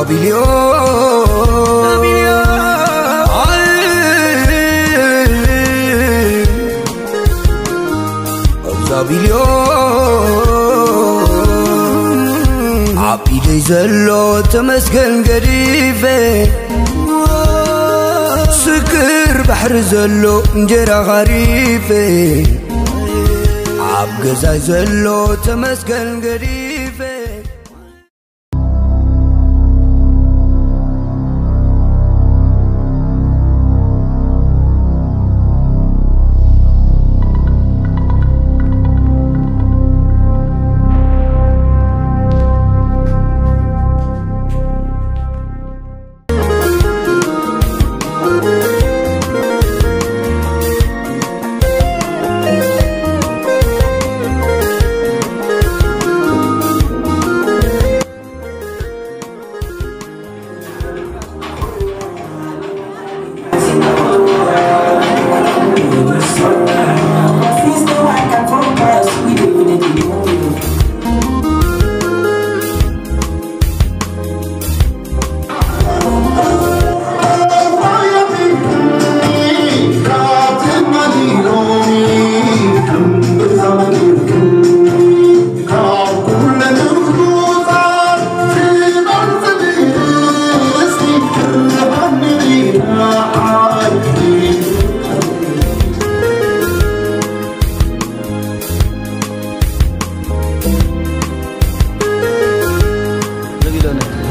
ዛቢልዮ፣ ዛቢልዮ፣ ኣብ ኢደይ ዘሎ ተመስገን ገዲፈ፣ ስግር ባሕሪ ዘሎ እንጀራ ኻሪፈ፣ ኣብ ገዛይ ዘሎ ተመስገን ገዲፈ።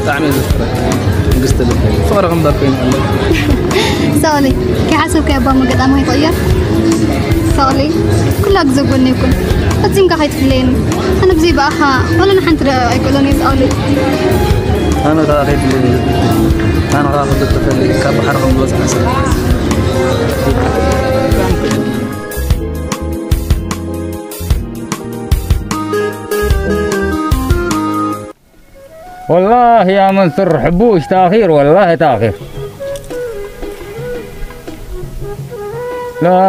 ብጣዕሚ እዩ ዘፍቅረኪ። መንግስቲ ልበይ። ፍቕሪ ከም ዳር ኮይኑ ኣሎ። ሳኦለይ፣ ከይሓሰብካዮ እባ መገጣሚ ይቕየር። ሳኦለይ፣ ኩላ ግዜ ጎኒ ይኩን። ፈጺምካ ከይትፍለየኒ። ኣነ ብዘይ ብኣኻ ዋላ ንሓንቲ ደቂቕ ኣይክእሎን እየ ሳኦለይ። ኣነ ከኣ ከይትፍለየኒ። ኣነ ከኣ ክልተ ተፈልየ ካብ ባሕሪ ከም ዝበጽሐ ሰብ። والله يا منصور حبوش تأخير، والله تأخير. لا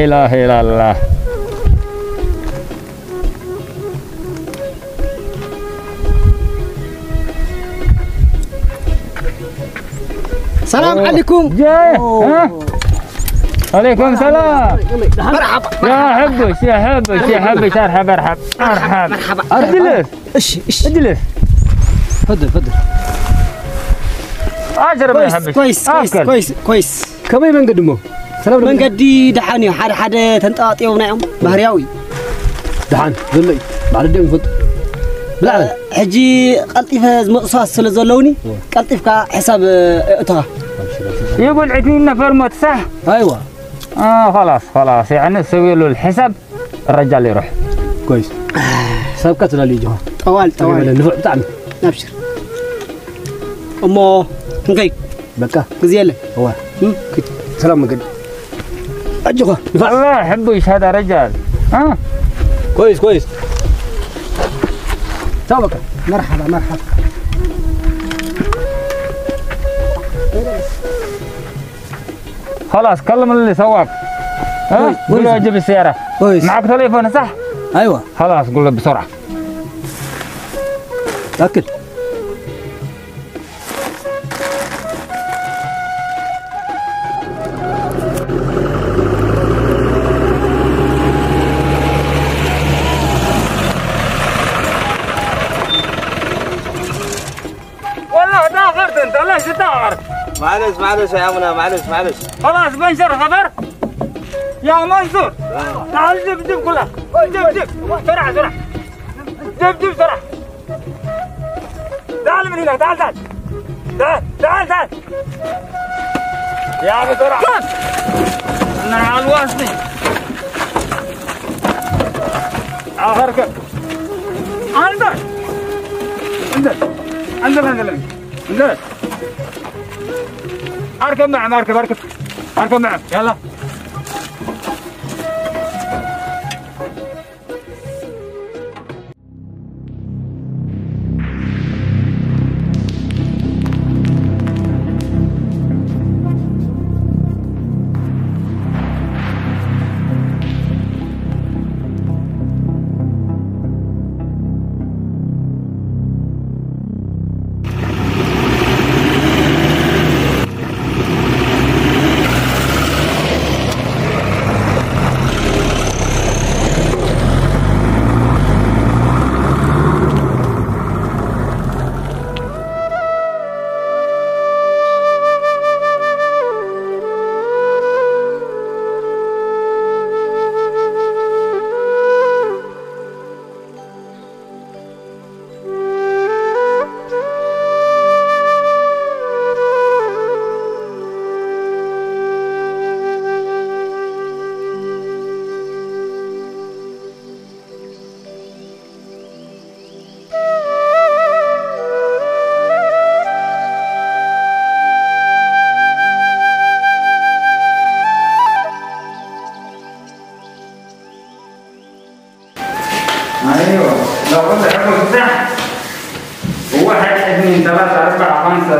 إله إلا الله. سلام عليكم. جاي، ها؟ عليكم سلام. مرحبا. يا حبش، يا حبش، يا حبش، ارحب، ارحب، ارحب. مرحبا. اجلس. እሺ፣ እሺ። اجلس. ፈድል፣ ፈድል። اشرب يا كويس، حبش. كويس، كويس، اكل. كويس، كويس. ከመይ መንገዲ እሞ? ሰላም ዶ? መንገዲ ደሓን እዩ። ሓደ ሓደ ተንጠባጢቦምና እዮም። ባህርያዊ። ደሓን ዘሎ እዩ። ባዕሉ ደም ይፈልጡ። ብላዕ በል። ሕጂ ቀልጢፈ ዝመፁ ሰባት ስለ ዘለውኒ፣ ቀልጢፍካ ሕሳብ እእቶኻ። يقول عشرين نفر متسح. ኣይዋ። آه، خلاص، خلاص. يعني سوي له الحساب. الرجال يروح. كويس. سابقة تنا اللي جوا. طوال، طوال. نفع تعمل. أبشر. أمو، نقي. بكا. زيلة. هو. هم؟ كت. سلام مقد. أجوا. نفع. الله يحبه إيش هذا رجال. ها؟ كويس، كويس. سابقة. مرحبا، مرحبا. خلاص، كلم اللي سواق. ها؟ كويس، قول له كويس. أجيب السيارة. كويس. معك تليفون، صح؟ أيوة. خلاص، قول له بسرعة. تأكد. والله تأخرت أنت، ليش تتأخر؟ معلش، معلش يا عمنا، معلش، معلش. خلاص، بنشر خبر. يا منصور، تعال جيب، جيب كلها. جيب، جيب. بسرعة، بسرعة. جيب، جيب، بسرعة. تعال من هنا، تعال، تعال. تعال، تعال، تعال. يا أخي، بسرعة. أنا على الواسطة. آخر كم. انزل. انزل. انزل، انزل، انزل. اركب معه، اركب، اركب. اركب معه، يلا.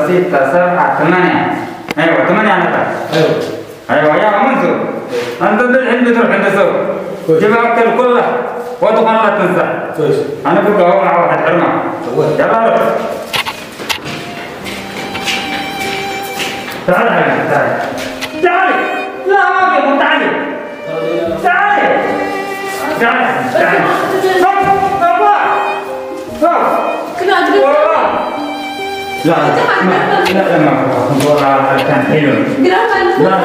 ستة، سبعة، ثمانية. أيوة، ثمانية نفر. أيوة. أيوة، يا منصور. أنت بالحين بتروح عند السوق. كويس. جيب أكل كله، وتخلى تنسى. كويس. أنا كنت أهو مع واحد حرمة. كويس. يلا روح. تعال هنا، تعال. تعال. لا، ما فيكم، تعال. تعال. تعال، تعال. هوب، هوب. هوب. كنا عندنا والله. لا، لا، لا، لا، ما في. والله كان حلو. لا، لا، لا،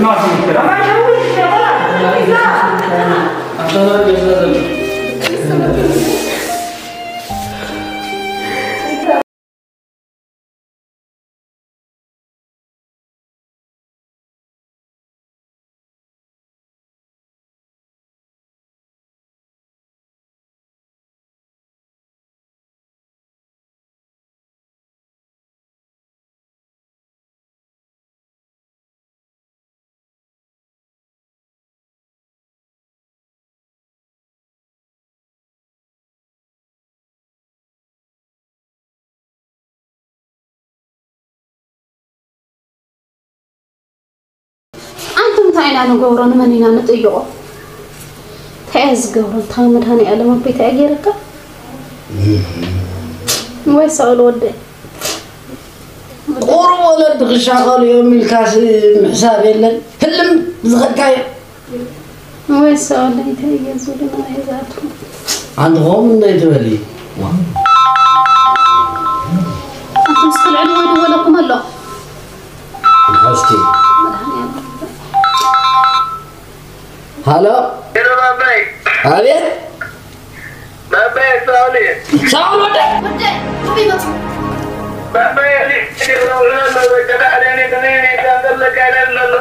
ما في مشكلة. ما يسويش يا ولد. لا. ኣንቱም እንታይ ኢና ንገብሮ? ንመን ኢና ንጥይቖ? እንታይ እየ ዝገብሮ? እንታ መድሃኒ ዓለም ኣቦይ እንታይ እየ ገይረካ? ወይ ሳኦል ወደይ። ቁሩብ ወለዲ ክሻቐሉ እዮም ኢልካስ ምሕሳብ የለን። ህልም ዝኸድካዮ። ወይ ሳኦል እንታይ እየ ዝብልና እየ ዝኣትዎ። ኣንቲ ከምኡ እንታይ ትበሊ? ኣንቱም ስክልዕኒ ወይ ድወለኩም ኣሎ። እስኪ። መድሃኒ ዓለም። ሃሎ። ሄሎ፣ ባባይ። ኣቤት። ባባይ፣ ሳኦል። ሳኦል ወደ። ወደ፣ ኣበይ መጹ? ባባይ፣ ሄሎ፣ ሄሎ፣ ሄሎ፣ ሄሎ።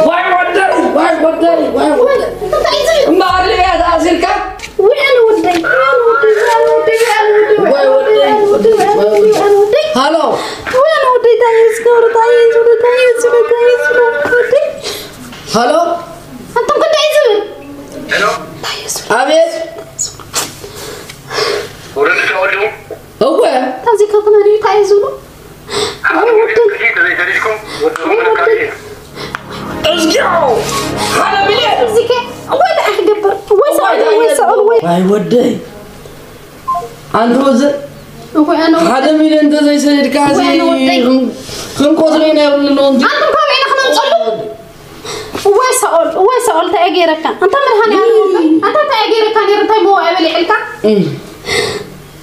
ዋይ ወደይ፣ ዋይ ወደይ፣ ዋይ ወደይ። እንታይ እዩ ዝብል? እምበኣር ልብያ ተኣሲርካ? ወይ ኣነ ወደይ፣ ወይ ኣነ ወደይ፣ ወይ ኣነ ወደይ፣ ወይ ኣነ ወደይ፣ ወይ ኣነ ወደይ፣ ወይ ኣነ ወደይ። ሃሎ። ወይ ኣነ ወደይ፣ እንታይ እዩ ዝገብሩ? እንታይ እዩ ዝብሉ? እንታይ እዩ ዝብሉ? እንታይ እዩ ዝብሉ? ወደይ። ሃሎ። ኣንቱም ክንደይ ዝብል? ሄሎ። እንታይ እዩ ዝብል? ኣቤት። ወረደ ተወልዱ። እወ። ታዚ ከኩመን እዩ እንታይ እዩ ዝብሉ? ኣንቱም ወደ ተዘይሰዲድኩም ወደ ወይ ወደ። እዝጊዮ። ሓደ ሚልዮን። እዚከ ወይ ደኣ ክገብር። ወይ ሳኦል፣ ወይ ሳኦል፣ ወይ። ዋይ ወደይ። ኣንተ ወዘ እወ ኣነ ወደይ። ሓደ ሚልዮን ተዘይሰዲድካ እዚ ወይ ኣነ ወደይ። ክን-፣ ክንቆስሎ ኢና ይብሉ ኣለዉ እንጂ። ኣንቱም ካብ ኢና ክነምፀሉ? እዋይ ሳኦል፣ እዋይ ሳኦል፣ እንታይ እየ ገይረካ? ኣንታ መድሃኒዓለም እምበር፣ ኣንታ እንታይ እየ ገይረካ ነይሩ? እንታይ መዋእ በሊዕልካ? እም።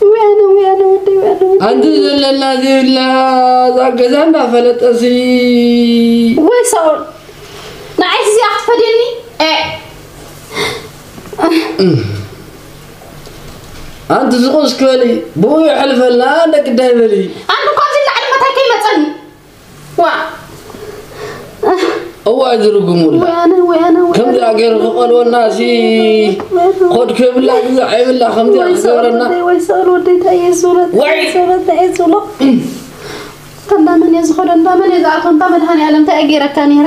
እዋይ ኣነ፣ እዋይ ኣነ ወደይ፣ እዋይ ኣነ ወደይ። ኣንቲ ዘለና ዘይብላ እዛ ገዛ እንዳፈለጠሲ። እዋይ ሳኦል፣ ንዓይስ እዚኣ ክትፈድየኒ? ኤ። እም። ኣንቲ ዝቑስ ክበሊ፣ ብኡ ይሕልፈልና፣ ደቂ ዳይ በሊ። ኣንቱ ካብዚ ላዕሊ መታይ ከይመጸኒ? ዋ። እዋይ ዝርጉሙላ። ወይ ኣነ፣ ወይ ኣነ፣ ወይ ከምዚ ኣነ። ኣገይሩ ክቐልወና ሲ ወይ ኣነ። ኮድ ክብላ ግዛዕ ይብላ ከምዚ ወይ ክገብረና። ሰኣል ወደይ፣ ወይ ሰኣል ወደይ፣ እንታይ እየ ዝብሎ? ወይ። እንታይ እየ ዝብሎ? እንታይ እየ ዝብሎ? እንታ እንዳመን እየ ዝኸዶ? እንዳመን እየ ዝኣትዎ? እንታ መድሃኒዓለም እንታይ እየ ገይረካ ነይረ?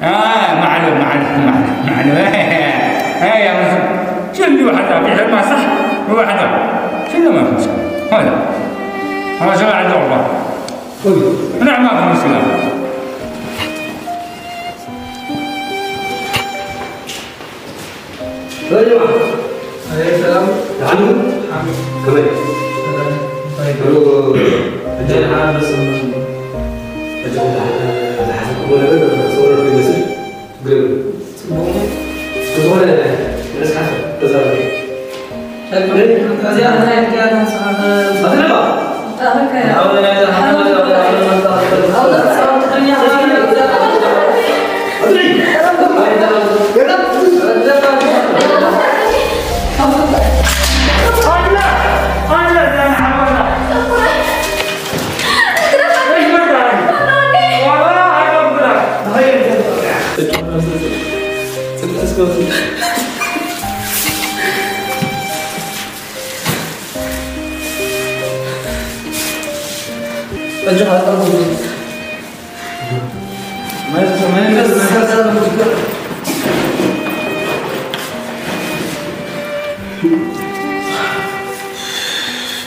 آه، معلم، معلم، معلم، معلم. إيه، إيه، يا مسلم. شو اللي واحد في حد ما صح؟ واحد. شو اللي ما في مشكلة؟ هذا. هذا شو عنده والله. قول. لا، ما في مشكلة. ሰላም። ኣይ፣ ሰላም። ደሓን ዶ? ከመይ? ሰላም። እንታይ? ደሓን ዶ? ደሓን ዶ? ኣጆኹም፣ ደሓን፣ ዝሓሰብኩዎ ነገር፣ ሰውረድኩ ይመስል። ችግር የብሉን። ጽቡቕ። ብዝኾነ፣ ንስኻ ተዛረብ።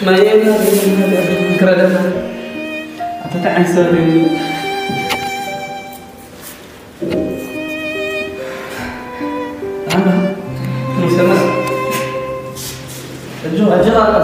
ማየና ክረዳ ኣቶ ተዓንሰብ ኣና ይሰማ እጆ ኣጆ ኣጣ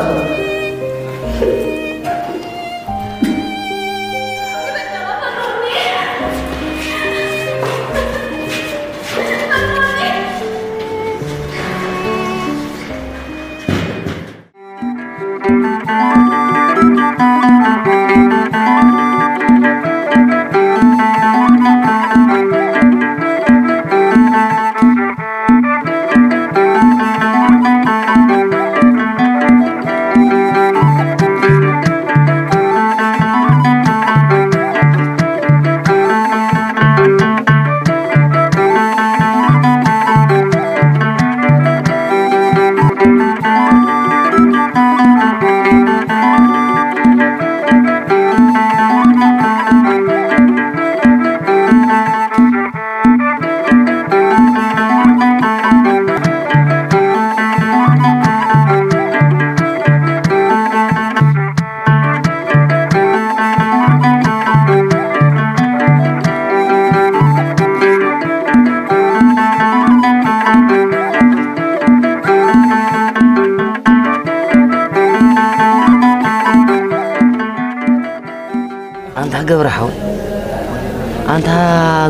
ኣንታ ገብረ ሓወይ፣ ኣንታ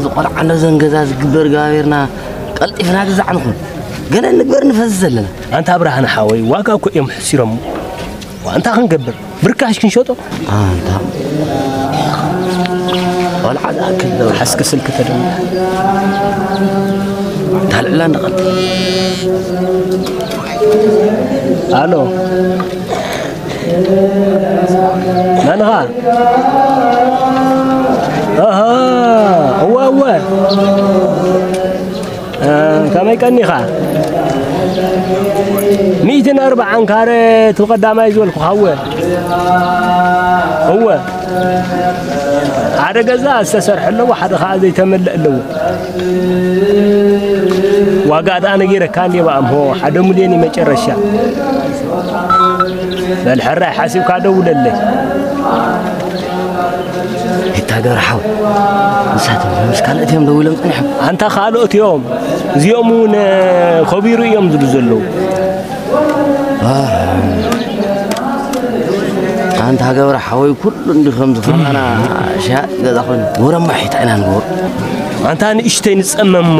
ዝቆልዓ ነዘን ገዛ ዝግበር ገባቤርና ቀልጢፍና ግዛዕ ንኹን። ገለ ንግበር ንፈዝ ዘለና። ኣንታ ብርሃነ ሓወይ፣ ዋጋ እኮ እዮም ሕሲሮሞ። ዋንታ ክንገብር፣ ብርካሽ ክንሸጦ። ኣንታ ቆልዓ ዝኣክል ገብረ ሓስክ ስልክ ተደውል። ታልዕላ ንቐል። ኣሎ። መንኻ? ኣሃ፣ እወ፣ እወ። እ፣ ከመይ ቀኒኻ? ሚእትን ኣርብዓን ካረ እቲ ቀዳማይ ዝበልኩኻ፣ እወ። እወ። ሓደ ገዛ ዝተሰርሐ ኣለዎ፣ ሓደ ኸዓ ዘይተመልአ ኣለዎ። ዋጋ ደኣ ነጊረካ እንዴ በኣምሆ፣ ሓደ ሚልዮን እዩ መጨረሻ። በል ሕራይ ሓሲብካ ደውለለይ። ይታገር ሓው። ንሳቶም ምስ ካልኦት እዮም ደው ኢሎም ጸኒሖም። ኣንታ ካልኦት እዮም። እዚኦም እውን ከቢሩ እዮም ዝብሉ ዘለዉ። ኣህ። ኣንታ ገብረ ሓወይ ኩሉ እንዲ ከም ዝኸማና ሻ ገዛ ኮይኑ ወረማ ሒታ ኢና ንገብሮ። ኣንታ ንእሽተይ ንጸመሞ።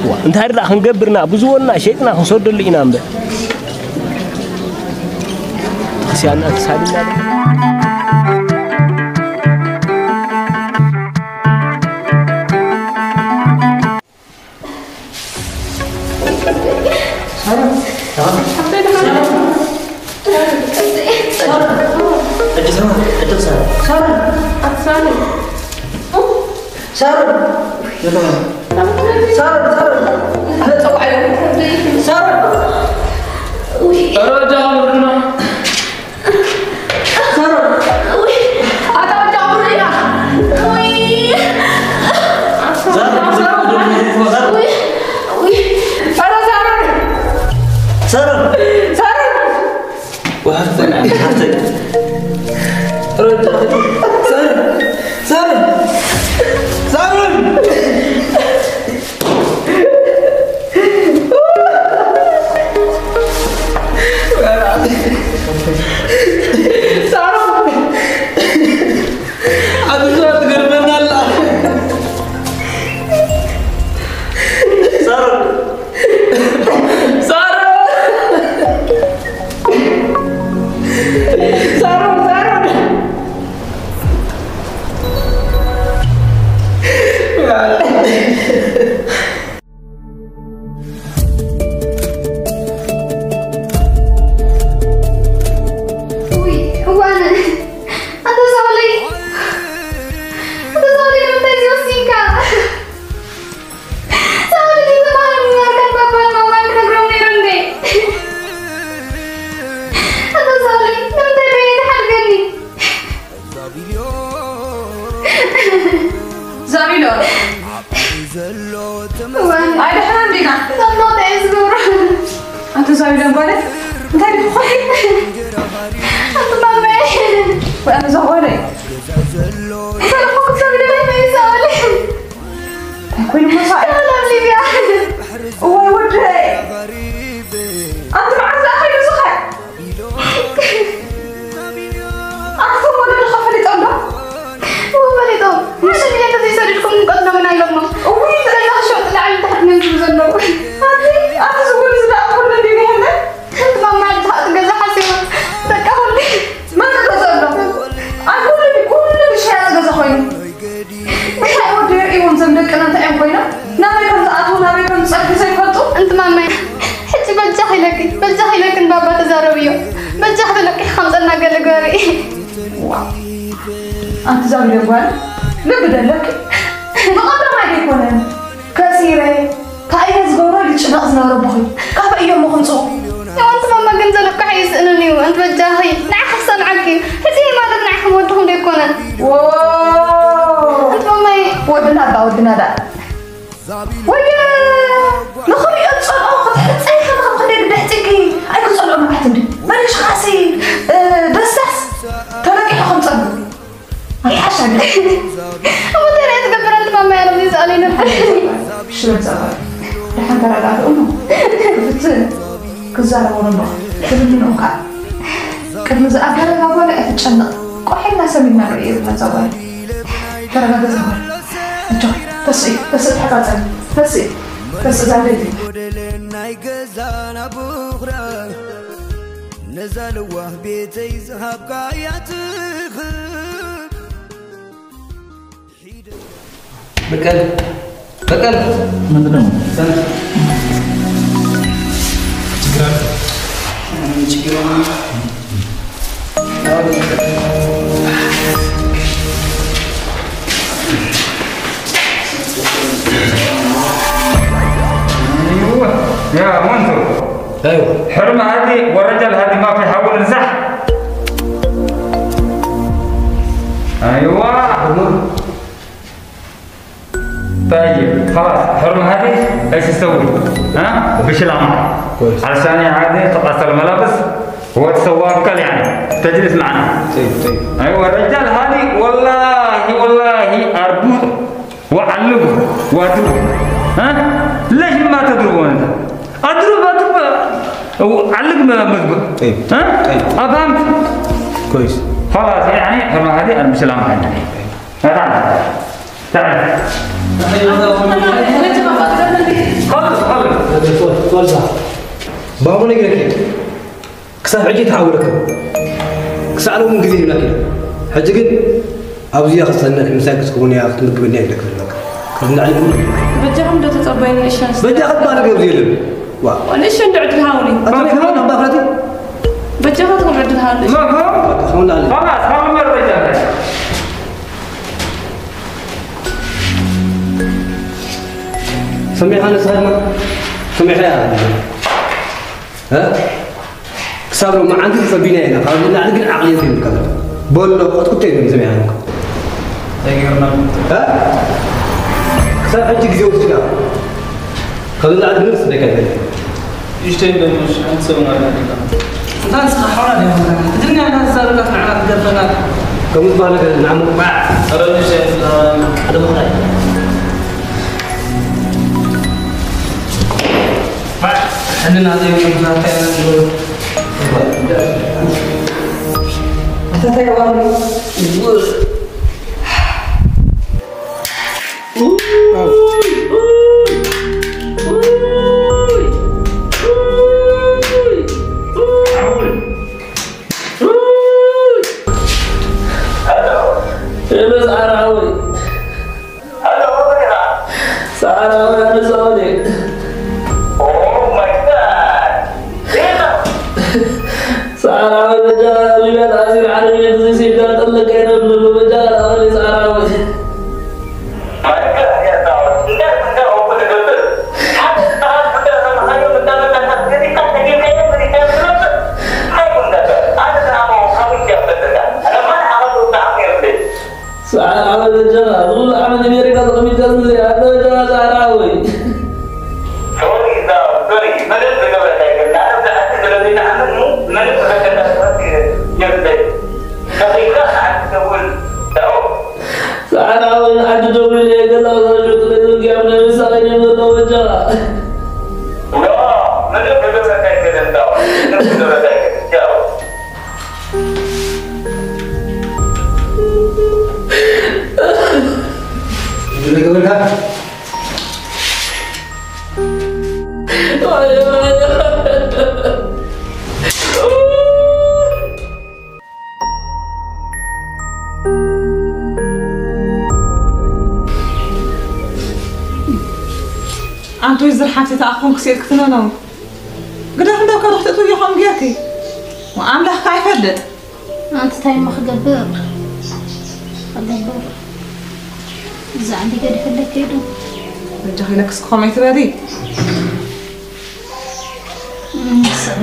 ዋ፣ እንታይ ደኣ ክንገብርና ብዙወና ሸይጥና ክንሰደሉ ኢና እምበር። ክርስቲያን ኣትሳሊና። ውይ፣ እዋን። ኣቶ ሳውለይ፣ ኣቶ ሳውለይ፣ ንምንታይ እዚ ወሲንካ? ሳውለይ፣ እዚ ዝበሃል ምንባር ከም ባባን ማማን ክነግሮም ነይሩ እንዴ? ኣቶ ሳውለይ፣ ንምንታይ በይነ ትሓድገኒ? ዛቢሎ። እዋን። ኣይ፣ ደሕና እንዲና። እሞ እንታይ እዩ ዝገብሮ? ኣቶ ዛቢሎ ጓለ፣ እንታይ ድዩ? ወይኣነ ዘኾነ ሰለፎ ክሰብ ደላይ መይሳወለ እንታይ ኮይኑ መሳእ ሰላም ሊብያ እዋይ ወደይ ኣንቲ መዓዝ ደኣ ከይዱ ዝኸ ኣንቲ ወለድኻ ፈሊጦም ዶ እዎ ፈሊጦም ሓደ ሚልዮን ተዘይሰዲድኩም ንቀትሎም ኢና ኢሎሞ እውይ ገዛ ክሸጡ ላዕሊ ታሕቲ ነንዝቡ ዘለዉ ኣንቲ ኣንቲ ዝወሉ ዝለኣኩሉ እንዲ ይህለ ማማ ሓንቲ ገዛ ሓሲቡ በቃ ሁሉ መን ገዛ ኣሎ ኣይ ኩሉ ኩሉ ዝሸያጥ ገዛ ኮይኑ እንታይ ወዲ ርእይዎም ዘም ደቅና እንታይ እዮም ኮይኖም ናበይ ከም ዝኣትዉ ናበይ ከም ዝፀርፊ ዘይፈልጡ እንቲ ማማይ ሕጂ በጃኺ ኢለኪ በጃኺ ኢለኪ ንባባ ተዛረብዮ በጃኺ ተለቂሕ ከምፀና ገለ ገበሪ ኣንቲ ዛብለ ጓል ልቢ ደለኪ ብቐዳማይ ዘይኮነን ከሲረ ታእየ ዝገብሮ ልጭነቕ ዝነበረ ቦኺ ካበ እዮም ምኽምፅኡ የወንቲ ማማ ግን ዘለቅሕ ይስእንን እዩ እንት በጃኺ ንዓኺ ክሰምዓኪ ሕዚ ማለት ንዓኺ ወድኹም ዘይኮነ እንት ማማይ ወድና ዳ ወድና ዳ ወየ ንኽሪኦ ዝፀልኦ ክትሕፀይ ከማም ክንደይ ግደሕፅኪ ኣይክፀልኦ መዓት እንዲ መሪሽ ኻሲ ደስታስ ተለቂሑ ከምፀሉ ኣይሓሻ እሞ እንታይ ትገብር ኣንቲ ማማ ያለም ይስኣለይ ነበር ሽበል ጸባይ ደሓን ተረጋግኡ እሞ ክፍትን ክዛረቡ ነበር ትልምኖም ከዓ ቅድሚ ዝኣገረጋ ጓል ኣይትጨነቕ ቆሒልና ሰሚና ንርኢ የብልና እዛ ጓል ተረጋገ እዛ ጓል እጆ ተስኢ ተስኢ ተሓጻጸሚ ተስኢ ተስኢ ዛንደይ ናይ ገዛና ብኹራ ነዛ ለዋህ ቤተይ ዝሃብካ ያትኽብ በቀል በቀል ምንድነው? ችግር አለ? ችግር يا منذر ايوه حرمة هذه والرجال هذه ما في حول الزح ايوه طيب خلاص حرمة هذه ايش تسوي؟ ها؟ بش الامر كويس علشان يعني تقصر الملابس وتسوى بكل يعني تجلس معنا طيب طيب ايوه الرجال هذه والله والله اربوط وعلقه واضربه ها؟ ليش ما تضربه انت؟ اضرب اضرب وعلق مضبوط طيب ها؟ طيب افهمت؟ كويس خلاص يعني حرمة هذه انا بسلام يعني تعال تعال خلص خلص ባቡ ነግረኪ ክሳብ ሕጂ ተሓውረክን ክሳዕ ሎምን ግዜ ሂብናኪ ሕጂ ግን ኣብዚኣ ክፀንሕ ምሳይ ክትከውን እያ ክትምግበኒ እያ ኢለክ ዘለካ ቅድሚ ንዓይ ግን በጃኹም ዶ ተፀበይኒ ንእሸን በጃ ክትባል ገብዚ የለን ዋ ንእሸን ዶ ዕድል ሃውኒ ኣባፍረቲ በጃኻ ትኩም ዕድል ሃውኒ ከውና ኣለ خلاص هذا مرة جاهز سميحة نسهر ما سميحة يا ክሳብ ሎማዓንቲ ተጸቢና ኢና ካብ ንላዕሊ ግን ዓቕሊ የብልካ በሎ ቀጥቅጦ የለን ሰሚዕና እንታይ ገርና ክሳብ ሕጂ ግዜ ወስድካ ካብ ንላዕሊ ግን ስደካ ይፈልጥ ይሽተይ ደሞ ሽሓት ሰው ማለት ነው እንታ ንስኻ ሓውና ዲኻ ትግርኛ ኢና ዝዛረብ ንዓና ትደርፈና ከምኡ ዝበሃል ነገር ንዓሞ ባዕ ኣረብሽ ሓደ ምኽራይ ሕልና ዘይብሎም ሰባት እንታይ እዮም ዝብሉ? እንታይ እንታይ ይብሉ? ሰዓራዊ ኣነሳወለ ሰዓራዊ በጃ ሊብያ ተኣሲሩ ዓረብያ ተዘይሲዳ ጠለቀ ነብሎ በጃ ኣወለ ሰዓራዊ ሰዓት ዓመት እንጀራ፣ ዝኹሉ ዓመት ኣሜሪካ ተቐሚጥካ ዝለያ፣ ኣታ ወጀራ ሰዓት ዓወይ። ሶሪ፣ ሶሪ፣ ምንም ዝገብረካ የለን። ንዓለም ዝሓስብ ስለ ዘይንሓምን እሞ፣ ምንም ዝፈተካ ስባት የብለይ። ከኺድካ ኣንቲ ወይዘር ሓንቲ ተኣኾን ክሴት ክትነነው ግደፍ እንዶ ከርኽቲ ትብይኾም ጌርኪ ኣምላኽ ካይፈልጥ ኣንቲ እንታይ እሞ ክገብር? ክገብር። እዛ ዓዲ ገዲፈለይ ከይዱ። በጃኺ ነክስ ክኾመይ ትበሊ? እም፣ ሰ-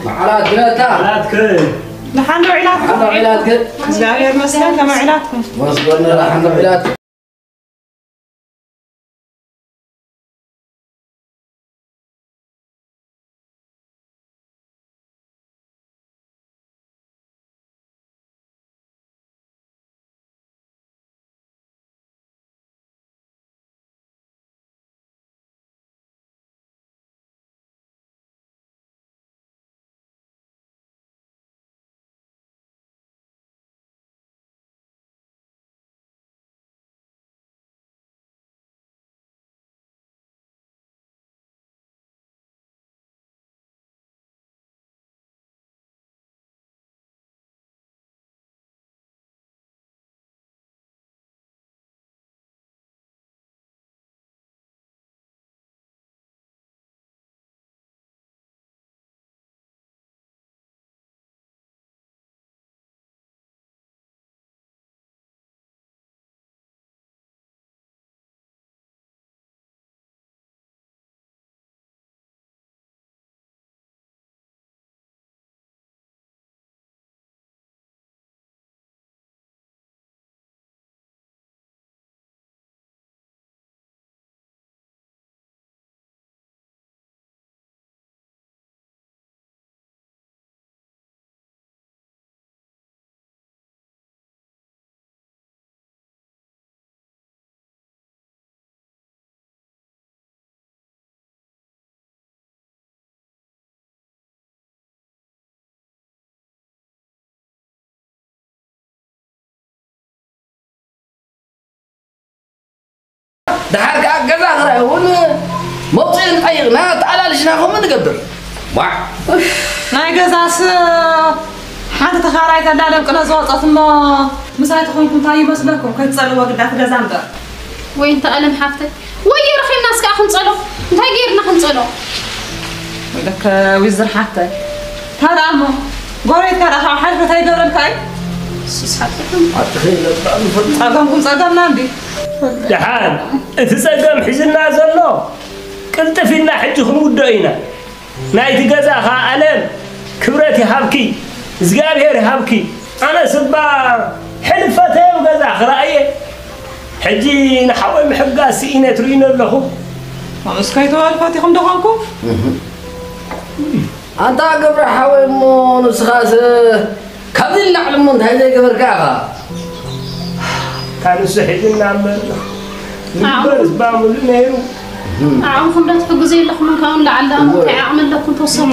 መዓላት ግነታ። መዓላትክ። ደሓን ዶ ውዒላትኩም? ደሓን ዶ ውዒላትክ? እግዚኣብሔር ይመስገን፣ ከመይ ውዒላትኩም? መስገን ደሓን ዶ ውዒላትክ? ደሓር ከኣ ገዛ ክራይ እውን መውፅኢ ንጠይቕና ተኣላልሽና ከምኡ ንገብር። ዋ! ናይ ገዛስ ሓንቲ ተኻራይ ተዳለም ቅነ ዝወፀት እሞ ምሳይ ተኾንኩም እንታይ ይመስለኩም? ከይትፀልዎ ግዳት ገዛ እምበር። ወይ እንተ ኣለም ሓፍተይ፣ ወይ ረኺብናስ ከኣ ክንጸሎ? እንታይ ገይርና ክንጸሎ? ወይለከ ዊዝር ሓፍተይ። ታዲያ እሞ ጎረቤትካ ደኣ ካብ ሓድሪ እንታይ ይገብረልካ እዩ? ንሱስ ሓቅኹም። ኣትኸይ ለባም ይፈልጥ። ጸገምኩም ጸገምና እንዲ። ደሓን፣ እቲ ጸገም ሒዝና ዘሎ ቅልጥፍ ኢልና ሕጂ ክንውድኦ ኢና። ናይቲ ገዛ ኸኣ ኣለም ክብረት ይሃብኪ፣ እግዚኣብሔር ይሃብኪ። ኣነስ እባ ሕልፈተይ ኣብ ገዛ ክረኣየ። ሕጂ ንሓወይ ምሕጋዝ ስኢነ ትርእዩኒ ኣለኹም። ከምኡስ ከይተዋልፋት ኢኹም ዶ ኾንኩም? ኣንታ ገብረ ሓወይ እሞ ንስኻስ ካብዚ ንላዕሊ እሞ እንታይ ዘይገበርካ ኢኻ? ካንሱ ሒዝና እምበር ንግበር ዝባምሉ ነይሩ። ንዓኹም ዶ ትሕግዙ የለኹምን? ካብኡ ንላዕሊ ደኣ እወ። እንታይ ዓቕሚ ኣለኩም ተወሰኹም?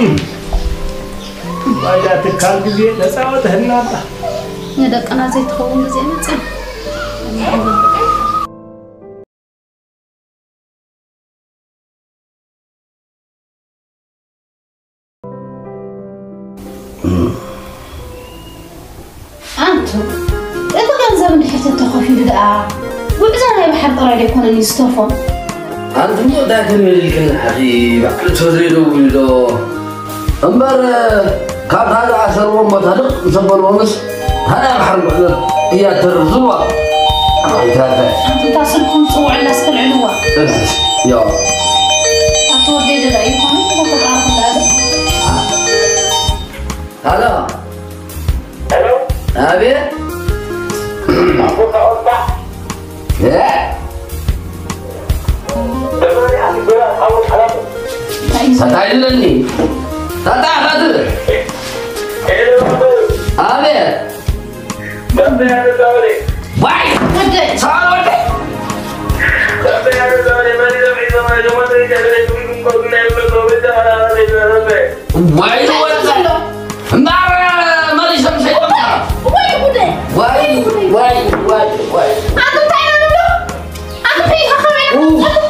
እም። ዋጃ ትካል ግዜ ተጻወተህና ኣላ። ንደቅና ዘይትኸውን ግዜ መጽእ። ኣንቱ፣ እቲ ገንዘብ እንድሕር ተተኸፊሉ ደኣ፣ ጉዕዞ ናይ ባሕሪ ጥራይ ዶ ኣይኮነን እዩ ዝተርፎ? ኣንቱ እሞ እንታይ ከመይ ኢልክን ኣኺ ባዕሉ ተዘይደውሉ ዶ? እምበር፣ ካብታ ዝኣሰርዎም ቦታ ልቕ ምስ ኣበልዎምስ፣ ታዲያ ባሕሪ ጉዕዞ እያ እተርፍ ዝብልዋ። ኣይታተ። ኣንቱ እታ ስልኩም ጽውዕላ እስከልዕልዋ። እህ፣ ዮ። ኣቶ ወደይ ደላ ይኾኑ፣ ተፈጣሪ ክልኣለ። ሃሎ። ሄሎ። ኣቤት። ኣቦ ካኦልባ። እ? ደማሪ ኣቲ ጎራ ካኦል ሓላፉ። እንታይ ኢለኒ? ታጣ ኸትብል። ሄሎ። ኣቤት። ደምበ ያለ ዛሬ። ዋይ! ወደይ! ሰላም ወደይ! ደምበ ያለ ዛሬ። ማን ይዘምር ይዘምር። ደሞዝ ይቀበል። ይዘምር ይዘምር። ወይ እንታይ ወጣ። ዘሎ? እምበኣር መሊሶም ሰይጣን። ወይ ጉደይ! ወይ፣ ወይ፣ ወይ፣ ወይ። ኣንተ እንታይ ኢኻ ትብሎ? ኣንተ እንታይ ኢኻ ከመይ ኢኻ ኡ። ትብሎ?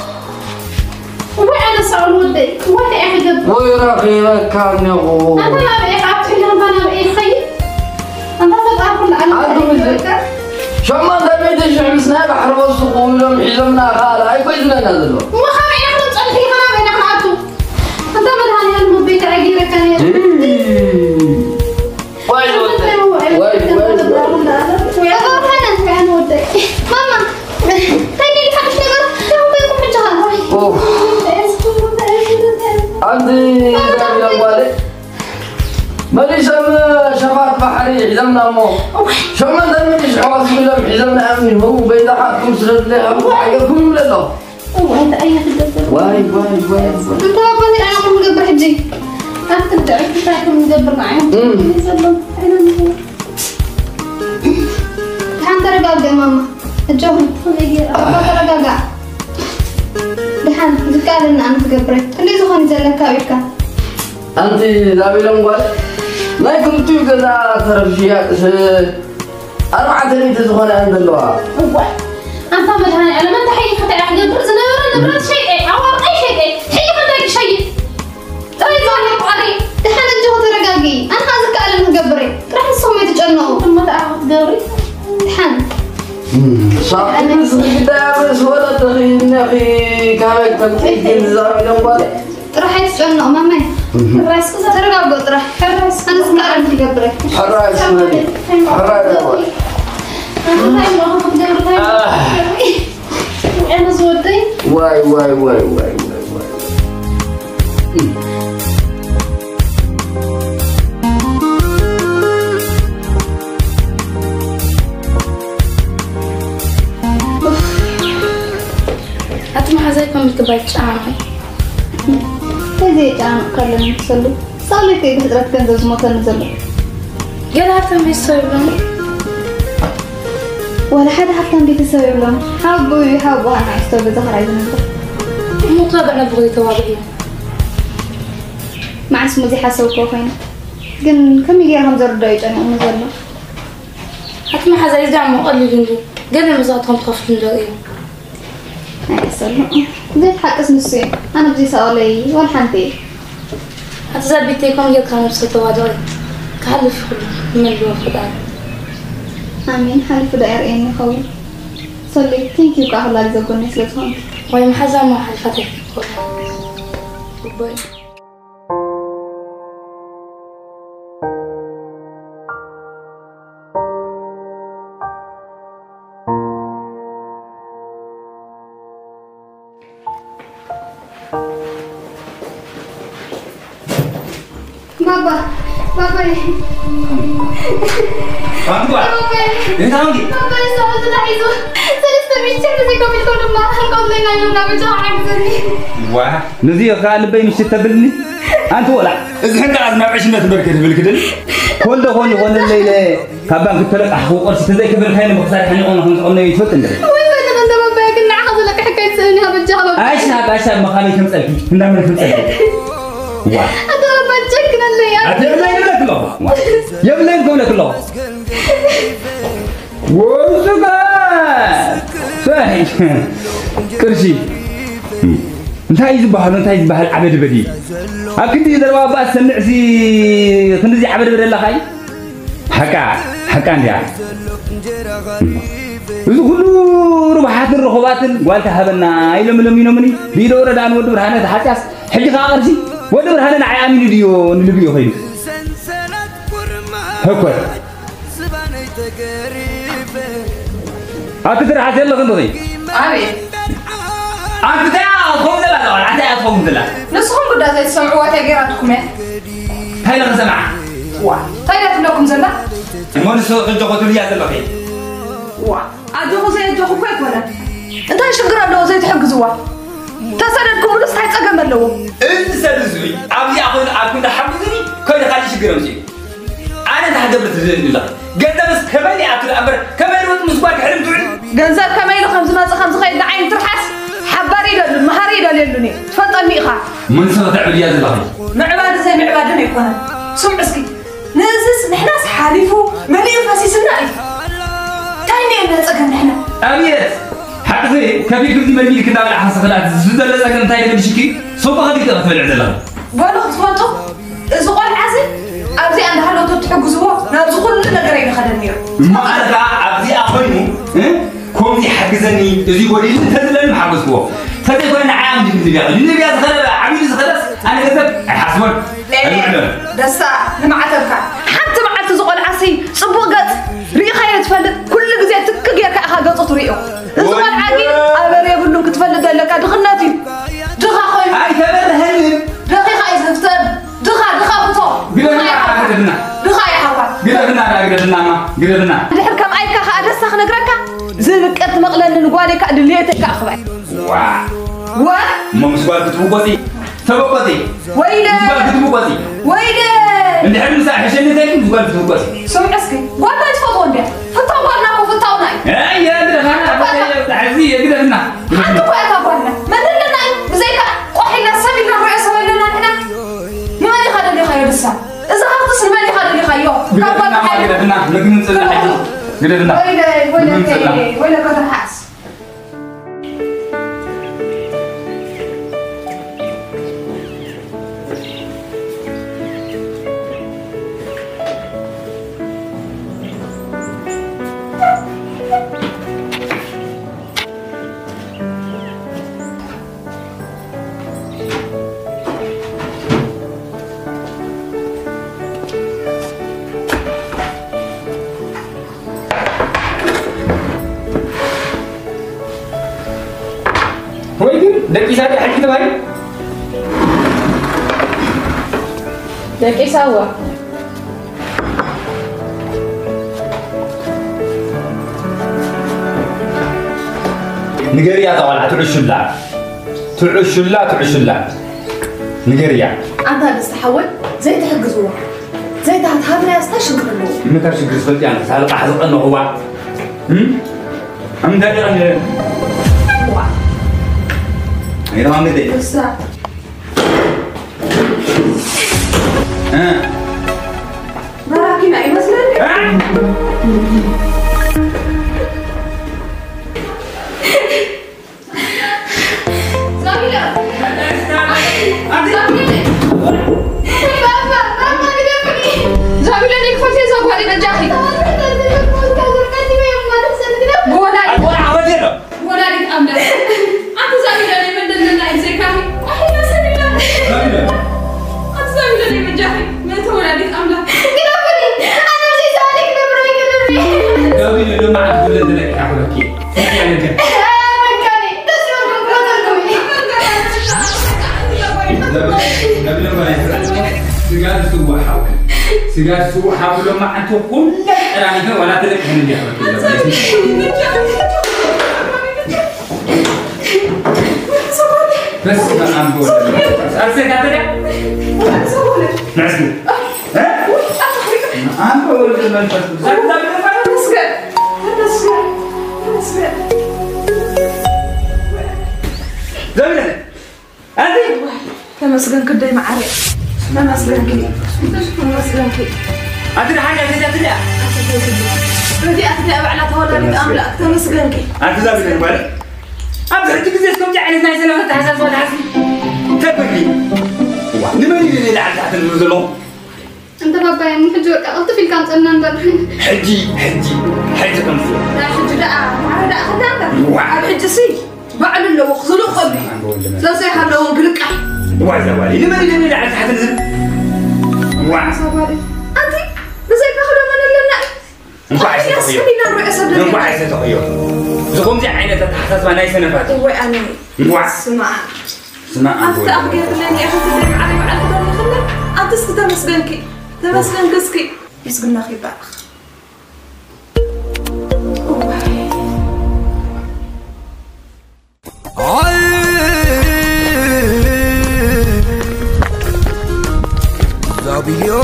ረኺበካ እኒኹ። ኣንታ ናበይ ኢኻ? ኣብቲ ሕጂ እምባ ናበይ ይኸይድ? ኣንታ ፈጣሪ ኩሉ ዓለም ኣንቱም እዚ ይረከብ። ሸሞንተ ሚእቲ ሽሕ ምስ ናይ ባሕሪ ወስኹ ኢሎም ሒዞምና ካልኣይ ኮይዝለና ዘሎ። እሞ ከመይ ኢና ክንጸንሕ ኢኻ? ናበይ ኢና ክንኣቱ? ኣንታ መድሃኒኣለም ኣቦይ ተዓጊረካ ነይሩ። እይ። ዋይ ወደይ። ዋይ፣ ዋይ፣ ዋይ። ማማ፣ እንታይ ድዩ ሓድሽ ነገር? እንታይ ኮንኩም ሕጂ ኸ? ኡፍ። ኣንቲ ዛቢላ ጓለይ፣ መሊሶም ሸፋት ባሕሪ ሒዞምና እሞ፣ ሸሞንተ ሚእቲ ሽሕ ዋስ ኢሎም ሒዞምና እዮም። ንህቡ በይዛኻትኩም ስለ ዝለይሃብኩም ሓገርኩም ይብለ ኣለኹ። እዋይ፣ እንታይ እየ ክገብር? ዋይ፣ ዋይ፣ ዋይ፣ ዋይ። እንተ ኣባቴ እንታይ ኢና ክንገብር ሕጂ? ኣብ ክንዲ ዕርፍታ ክንገብር ንዓይ እም። ዘሎ። ደሓን ተረጋግእ ማማ። ኣጆኺ፣ ትኽእሊ ገይረ። ኣባ ተረጋጋእ። ደሓን፣ ዝከኣለና ኣነ ክገብረ። ክንደይ ዝኾን ዘለካ ኣብ ኢድካ? ኣንቲ ዛቢሎም ጓል፣ ናይ ክልቲኡ ገዛ ተረፍ ሽያጥስ ኣርባዕተ ሚእቲ ዝኾነ እየን ዘለዋ። እዋይ፣ ኣንታ መድሃኒኣለም፣ ኣንታ ሕጂ ክትዕያ ክገብር ዝነበረ ንብረት ሸይጠ፣ ኣዋርቀይ ሸይጠ፣ ሕጂ ክንደይ ክሸይጥ? ጥራይ ዛቢሎም ጓል፣ ደሓን ኣጆኺ ተረጋግኢ። ኣነ ኸኣ ዝከኣለኒ ክገብር እየ። ጥራሕ ንስኹም ኣይትጨነቑ። እሞ ተኣ ክትገብሪ? ደሓን። ሳሕቲ ምስ ግዳይ ኣብ ርእሲ ወለድኺ እነኺ ካበይ ክተምፅኢ ግን ዛቢሎም ጓል? ጥራሕ ኣይትጨነቕ ማማይ። ሕራይ እስኪ ተረጋግኦ ጥራሕ። ሕራይ እስኪ ኣነስ ቃል ክገብረክ። ሕራይ እስኪ በሊ። ሕራይ በሊ። እንታይ እሞ ክትገብሪ እንታይ? ኣህ። ኣነ ዝወደይ። ዋይ፣ ዋይ፣ ዋይ፣ ዋይ፣ ዋይ፣ ዋይ። ኣቲ መሓዛይ ከም ትባይ ትጨናነቂ። እንታይ ዘየጨናንቕ ከለኒ ትሰሉ? ሳሌ ከ ብሕጽረት ገንዘብ ዝሞተኒ ዘሎ። ገለ ሃብታም ቤተሰብ ይብሎም። ዋላ ሓደ ሃብታም ቤተሰብ ይብሎም። ሓወቦኡ እዩ፣ ሓወቦኣ ንእሽቶ ገዛ ክራይ ዝነብር። እሞ ተባዕ ነብኹ ዘይተባብዕ እዩ። መዓስ እሞ ዘይሓሰብክዎ ኮይኑ። ግን ከመይ ገይረ ከም ዘርድኦ እዩ ጨኒቑኒ ዘሎ። ኣቲ መሓዛይ፣ እዚ ደኣ እሞ ቀሊል እንድዩ። ገለ መሳእትኹም ትኸፍሉ እንዶ እዩ። ኣይሕሰሉ። ዘይትሓቅስ ንሱ እዩ። ኣነ ብዘይ ሳኦለይ ዋላ ሓንቲ እየ። ኣቲ ዛቢተይ፣ ከምኡ ጌርካ ነብሰይ ተዋድኦ። ክሓልፍ ይኹን፣ ይመልዎ ፈጣሪ። ኣሜን። ሓሊፉ ዶ የርእየኒ ይኸውን? ሶሊ፣ ቴንክ ዩ ከኣ ኩላ ግዜ ኣብ ጎነይ ስለ ዝኾንኪ። ወይ መሓዛ እሞ ሓሊፋ ተይትኮን። ጉባኤ። ባባ፣ ባባይ። ባባ፣ ባባይ። እንታይ ሆንኪ? ባባይ፣ ሰው ተታይዞ ሰለስተ ሚኒስትር ብዘይ ኮሚት ኮንዶም ማእኸል ኮንዶም ናይ ሎና ብቻ ሓግዘኒ። ዋ፣ ነዚ ከዓ ልበይ ምሽት ተብልኒ። ኣንቲ ወላ፣ እዚ ሕንቃ ናብ ዕሽነት በርከት ብል ክድል። ኮንዶ ኾን ይኾን ለይለ፣ ካብ ባንክ ተለቃሕኹ ቅርሲ ተዘይክብል ካይነ ብኽሳድ ሓኒቆም ከም ዝቐነዩ ይትፈልጥ እንደ። ወይ በለጠ እንደ ባባይ ግን ንዓኻ ዘለቅሐካ ይስእን ኢኻ በጃኻ ባባ። ኣሻ፣ ኣሻ፣ መኻበይ ከምጸልኪ፣ እንዳመን ከምጸልኪ። ዋ። ኣታ ባባ ጨክነለይ፣ ኣታ ኣቲ የብለይን እብለክ ኣለኹ። የብለይን ክብለክ ኣለኹ። ወስጋ። ሳይ። ቅርሺ። እንታይ እዩ ዝበሃል? እንታይ ዝበሃል ዓበድበድ እዩ? ኣብ ክንዲ ዘረባ እባ ሰምዕሲ ክንድዚ ዓበድበድ ኣለኻይ? ሓቃ፣ ሓቃ እንድያ። እዚ ኩሉ ርብሓትን ርኹባትን ጓል ተሃበና ኢሎም ለሚኖምኒ። ብኢደ ወረዳ ንወዲ ብርሃነ ተሓጽያስ፣ ሕጂ ከኣ ቅርሲ ወዲ ብርሃነ ንዓይ ኣሚኑ ድዮ ንልብዮ ኸይዱ? ህኮት። ኣቲ ትርሓስ የለኽን ዶ? ኣቤት። ኣንቲ እንታይ ኣትኸውን ዘላ ኣለዋ? ኣንቲ ኣትኸውን ዘላ? ንስኹም ጉዳይ ዘይትሰምዕዋ እንታይ ገይራትኩም እያ? እንታይ ኢለ ክሰምዓ? ዋ፣ እንታይ እያ ትብለኩም ዘላ? እሞ ንሱ ክልተ ትብልያ ዘለኺ? ዋ፣ ኣጆኹ ዘየጆኹ እኮ ኣይኮነን። እንታይ ሽግር ኣለዎ ዘይትሕግዝዋ? ተሰደድኩምሉስ እንታይ ጸገም ኣለዎ? እዚ ሰብ እዚ ኣብዚኣ ኮይኑ ኣብ ክንዲ ሓጉዝኒ ኮይኑ ካልእ ሽግር ኣምፅኡ። ኣነ እንታይ ክገብር ትደሊ ኣለኺ? ገንዘብስ ከመይ ይኣቱ ደኣ እምበር ከመይ ይወጽእ ምስ ጓል ክሕልም ትውዕል? ገንዘብ ከመይ ኢሉ ከም ዝመጽእ ከም ዝኸይድ ንዓይ ምትርሓስ ሓባሪ ይደሉን መሃሪ ይደልየሉን እዩ። ትፈልጠኒ ኢኻ። መንሰኽ ተዕብድያ ዘለኺ? ምዕባድ ዘይምዕባድን ኣይኮነን። ስምዑ እስኪ። ንእዝስ ንሕናስ ሓሊፉ መሊኡ ፈሲስና እዩ። እንታይ እኒኤና ጸገም ንሕና? ኣብየት! ሓቅኺ ከፊል ክልቲ መልሚልክ እንዳበልዓ ሓሰኽላት ዝዘለ ጸገም እንታይ ደገድሽኪ? ሶፋ ከፊልኪ ክትበልዕ ዘለኺ። በሉ ክትፈልጡ፣ እዚ ቆልዓ እዚ ኣብዚኣ እንዳሃለወቶ ትሕግዝዎ ናብዚ ኩሉ ነገር ኣይንኸደን ነይሩ። እሞ ኣነ ከዓ ኣብዚኣ ኮይኑ፣ እ? ከምዚ ሓግዘኒ፣ እዚ ጎዲሉ እንተዝለኒ ምሓገዝክዎ። እንተዘይኮነ ንዓይ ኣምዲ ንብያ፣ ንብያ ዝኸለበ፣ ዓቢሉ ዝኸለስ ኣነ ገንዘብ ኣይሓስቦን፣ ኣይብዕሎን። ደስታ ንመዓተብካ። ሓንቲ መዓልቲ እዚ ቆልዓሲ ጽቡቕ ገጽ ርኢኻዮ ትፈልጥ? ኩሉ ግዜ ትክ ጌርካ ኢኻ ገጹ ትርእዮ። እዚ ቆልዓ ግን ኣበር የብሉን ክትፈልጥ ዘለካ፣ ድኽነት እዩ። ድኻ ኮይኑ ኣይተበርሀንን። ደኺኻ እዩ ዝፍተን። ድኻ፣ ድኻ ብቶ። ግደፍና፣ ግደፍና። ድኻ ይሓዋ። ግደፍና፣ ግደፍናማ፣ ግደፍና። ድሕር ከም ኣይካ ኸኣ ደስታ ክነግረካ፣ ዝብቀት መቕለኒ ንጓለይ ከኣ ድልየተይ ከኣ ክባይ። ዋ። ዋ። እሞ ምስ ጓል ክትብቆጺ፣ ተበቆጺ። ወይለ። ምስ ጓል ክትብቆጺ። ወይለ። እንድሕር ምሳእ ሕሸኒ ተልኪ ምስ ጓል ክትብቆጺ። ስምዒ እስኪ፣ ጓልና ትፈትዎ እንድያ? ፍታው ጓልና እኮ ፍታውና እዩ። ኣይ፣ የግደፍና፣ ሕዚ የግደፍና። ሓንቲ እኮ እያ እታ ጓልና። መን ኣለና እዩ? ብዘይካ ቋሕ ኢልና ሰብ ኢልና ንሪኦ ሰብ ኣለና ንሕና። ንመን ኢኻ ደሊኻዮ ንሳ? እዚ ሃብትስ ንመን ኢኻ ደሊኻዮ? ካብ ጓል ግደፍና፣ ሓይሊ ግደፍና፣ ምግቢ ምጽና፣ ሕጂ ግደፍና። ወይለ፣ ወይለ፣ ምግቢ ምጽና። ወይለ፣ ወይለ፣ ከተሓስ። ወይ ግን ደቂሳ ድያ ሕጂ ትበሃል? ደቂሳዋ። ንገርያ እታ ቆልዓ ትዕሹላ፣ ትዕሹላ፣ ትዕሹላ። ንገርያ። ኣንታ ደስታ ሓወይ፣ ዘይትሕግዝዎ፣ ዘይትሃብናያ ስታ ሽግር ኣለዎ። ምንታይ ሽግር ዝፈልጥ እያ፣ ሳልቃሕ ዝቐነኹዋ። እም? እንታይ ደኣ ነ-? ዋ። ኣይረማን ግደይ። እሳ። እ። መራኪና ይመስለኒ። እ? ዛቢላ። ዛቢላ። ባባ፣ ባባ፣ ግደፍኒ። ዛቢላ፣ ነይ ክፈትዮ እዛ ጓል በጃኺ። ብወላዲ፣ ኣቦና ዓወት የሎ። ብወላዲት ኣምላኽ። ኣንቲ ዛቢላ፣ ነይ መን ደለና እዩ ዘይካኺ? ኣሒና ሰቢላ። ዛቢላ። ኣንቲ ዛቢላ፣ ነይ በጃኺ። መን ተወላዲት ኣምላኽ? ግደፍኒ። ኣነ ብዘይ ሰኣሊ ክነብር ኣይክእልን እየ። ዛቢላ፣ ሎማዓንቲ ኩለን ተለቂሓ ኩለኪ። ስጋ ዝስውእ ሓው፣ ስጋ ዝስውእ ሓው ብሎ መዓልቲ ኩለን ጠራኒፈ ዋላ ተለቅሐን እንዲያ። በስመ ኣብ ወወልድ ወመንፈስ ቅዱስ። ኣርሴ ካተዳ? ንዕስቲ። እ? ኣንተ ወልድ መንፈስ ቅዱስ። ተመስገን። ተመስገን። ተመስገን። ዘምነ። ኣንተ። ተመስገን ክደይ መዓረይ። ተመስገን ክደይ። ተመስገን ክደይ። ኣንተ ደሓን ዲኻ? ተመስገን ክደይ። ረዲኣት ክደይ ኣብ ዕላ ተወላዲት ኣንተ። ኣምላኽ። ተመስገን ክደይ። ኣንተ ዘምነ ማለት ኣብ ሕጂ ግዜ እስከምዚ ዓይነት ናይ ሰላም ኣተሓሳስባ ትሓስቢ? ተበሊ። ዋ፣ ንመን እዩ ሌላ ዓዲ ታሕቲ ንብሎ ዘሎ? እንተ ባባይ፣ እሞ ሕጂ በቃ ቅልጥፍ ኢልካ ኣምፀልና እምበር። ሕጂ፣ ሕጂ፣ ሕጂ ከምዚ። ናይ ሕጂ ደኣ፣ ማዕረ ደኣ ከዳ እምበር። ዋ። ኣብ ሕጂ ሲ፣ ባዕሉ ኣለዎ፣ ክዝልእ ከሉ። ኣንጎ ወልደ መንፈስ። ዘዘይሃለዎ ግልቃሕ። ዋ፣ ዘዋሊ፣ ንመን እዩ ንላዕሊ ታሕቲ ንዝብል? ዋ። ዘዋሊ። ኣንቲ፣ ብዘይካ ክሎ መን ኣለና እዩ? እንኳዕ ኣይሰተኽዮ። ኣያ ሰሚና ርእሰ ደለና። እንኳዕ ኣይሰተኽዮ። እዚ ከምዚ ዓይነት ኣተሓሳስባ ናይ ሰነፋት። እወ፣ ኣነ። እንኳዕ። ስማ። ስማ፣ ኣንቲ ኣንጎ ኣፍ ጌርክለኒ ኢኺ፣ ክደይ በዓለይ በዓል ክደርምኽለይ። ኣንቲ እስኪ ተመስገንኪ። ተመስገንኪ እስኪ። ምስግናኺ ይባረኽ። እዋይ። ዛቢልዮ።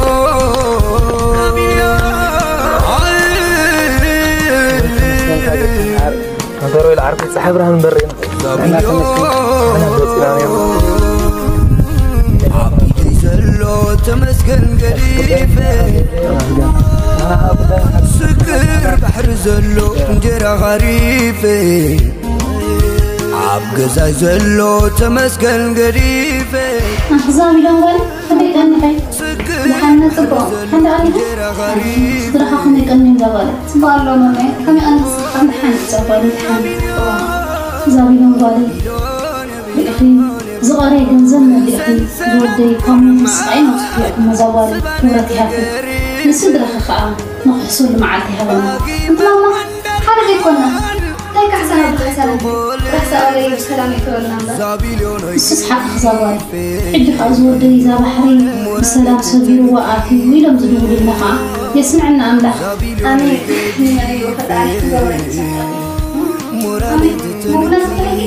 መተሮ ኢለ ዓርኩ ፀሓይ ብርሃን በሪና። ዛቢልዮ። ዓቢደይ ዘሎ ተመስገን ገዲፈ። ስግር ባሕሪ ዘሎ እንጀራ ኻሪፈ። ኣብ ገዛይ ዘሎ ተመስገን ገዲፈ ኣኽዛብ ኢሎም ጓል ከመይ ቀኒኸ? ደሓን ጽቡቕ ሓንቲ ኣሊኹ ስድራኻ ከመይ ቀኒን ዛባለ ጽቡቕ ኣሎ መመ ከመይ ቀኒኽ ስኻ ደሓን ጸባለ ደሓን ዛብ ኢሎም ጓል ርኢኺ ዝቐረይ ገንዘብ መሊእኺ ዝወደይ ካብ መንግስቲ ኸዓ ይመፅኹ መዛጓል ክብረት ይሃብኪ ንስድራኺ ኸዓ ንኽሕሰሉ መዓልቲ ይሃበና። እንተ ማማ ሓደ ዘይኮና እንታይ ካሕሳና ብካሕሳና ጥራሕ ሰኣለይ ብሰላም ይእተወልና እምበር። ንሱስ ሓቅኺ ዛጓል ሕጂ ኸዓ ዝወደይ እዛ ባሕሪ ብሰላም ሰጊርዎ ኣትዩ ኢሎም ዝድውሉልና ኸዓ የስምዐና ኣምላኽ። ኣሜን። ንመሪኡ ፈጣሪ ክገብረ ይሰጠኒ። ኣሜን። መጉና ዝፈለጊ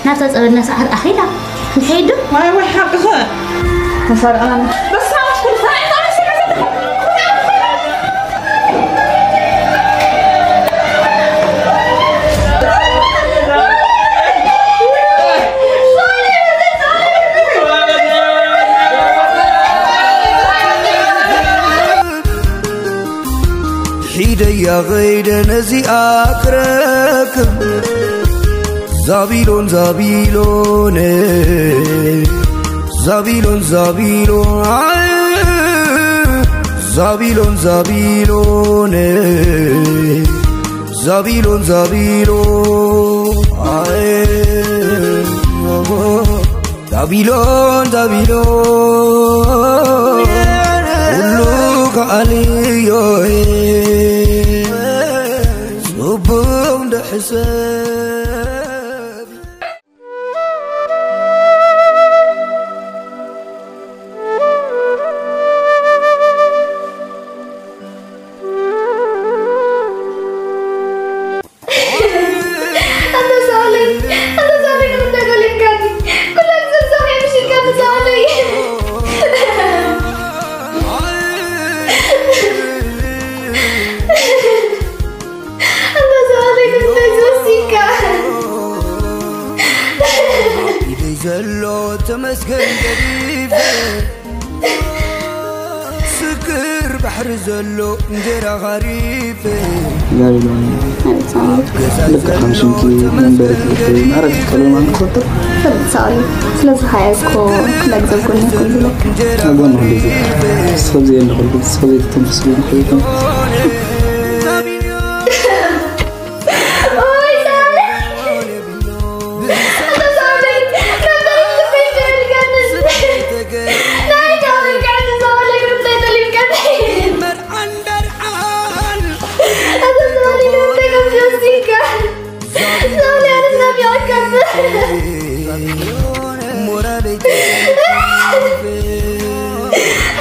ናብታ ጸበልና ሰዓት ኣኺላ ክንከይድ ዶ? ዋይ ዋይ ሓቅኸ ተሰርኣን በሳት ኩልታ ከይደ ነዚኣ ክረክብ ዛቢሎን ዛቢሎን ዛቢሎን ዛቢሎን ኣይ ዛቢሎን ዛቢሎን ዛቢሎን ዛቢሎን ኣይ ዛቢሎን ዛቢሎን ኩሉ ከኣልዮ ጽቡቕ እንድሕሰብ ኣንታ ሳኦለይ፣ ኣንታ ሳኦለይ ንምንታይ ጠሊምካኒ? ኩላ ግዜ ዝዛረብ ምሽልካ ኣንታ ሳኦለይ። ኣንታ ሳኦለይ ንምንታይ ዝወሲካ? ኢደይ ዘሎ ተመስገን ገዲፈ ስክር ባሕሪ ዘሎ እንጀራ ኻሪፈ ዛቢሎን ልክዕ ከም ሽምኪ መንበሪ ክልተ ማዕረ ክትቀልብ ማለት ክፈጥር ፈልጥ ሳኦል ስለዚ ኸኣ እኮ ክለግዘብ ጎኒ ይኹን ዝብለካ ኣብ ጎንኹም ደዚኻ ስኸብ ዘየለኹልኩም ስኸብ ዘይተተንፍስሉ ንኽልኩም ኦይ ሳኦል ኣታ ሳኦለይ፣ ነታ ልበይ ትበልጋንን። ናይ ሳኦለይ ከዓኒ ሳኦለይ፣ ንምንታይ ጠሊምካኒ? ኣታ ሳኦለይ፣ ንምንታይ ከምዚ ወሲንካ? ሳኦለይ፣ ኣነ ናቢዓካ።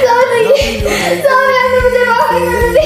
ሳኦለይ፣ ሳኦለይ፣ ኣነ ብዘይ ባዕለይ ከምዚ።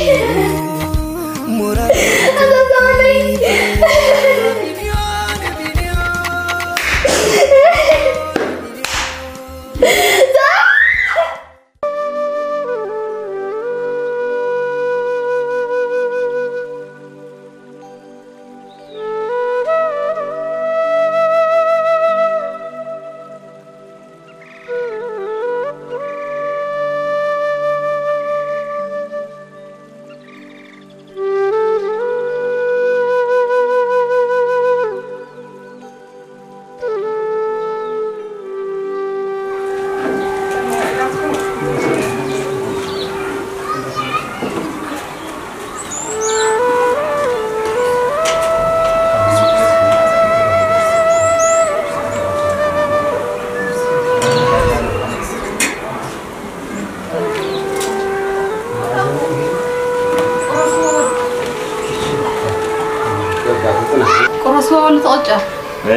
ቁሩስ በሉ ተቐጫ።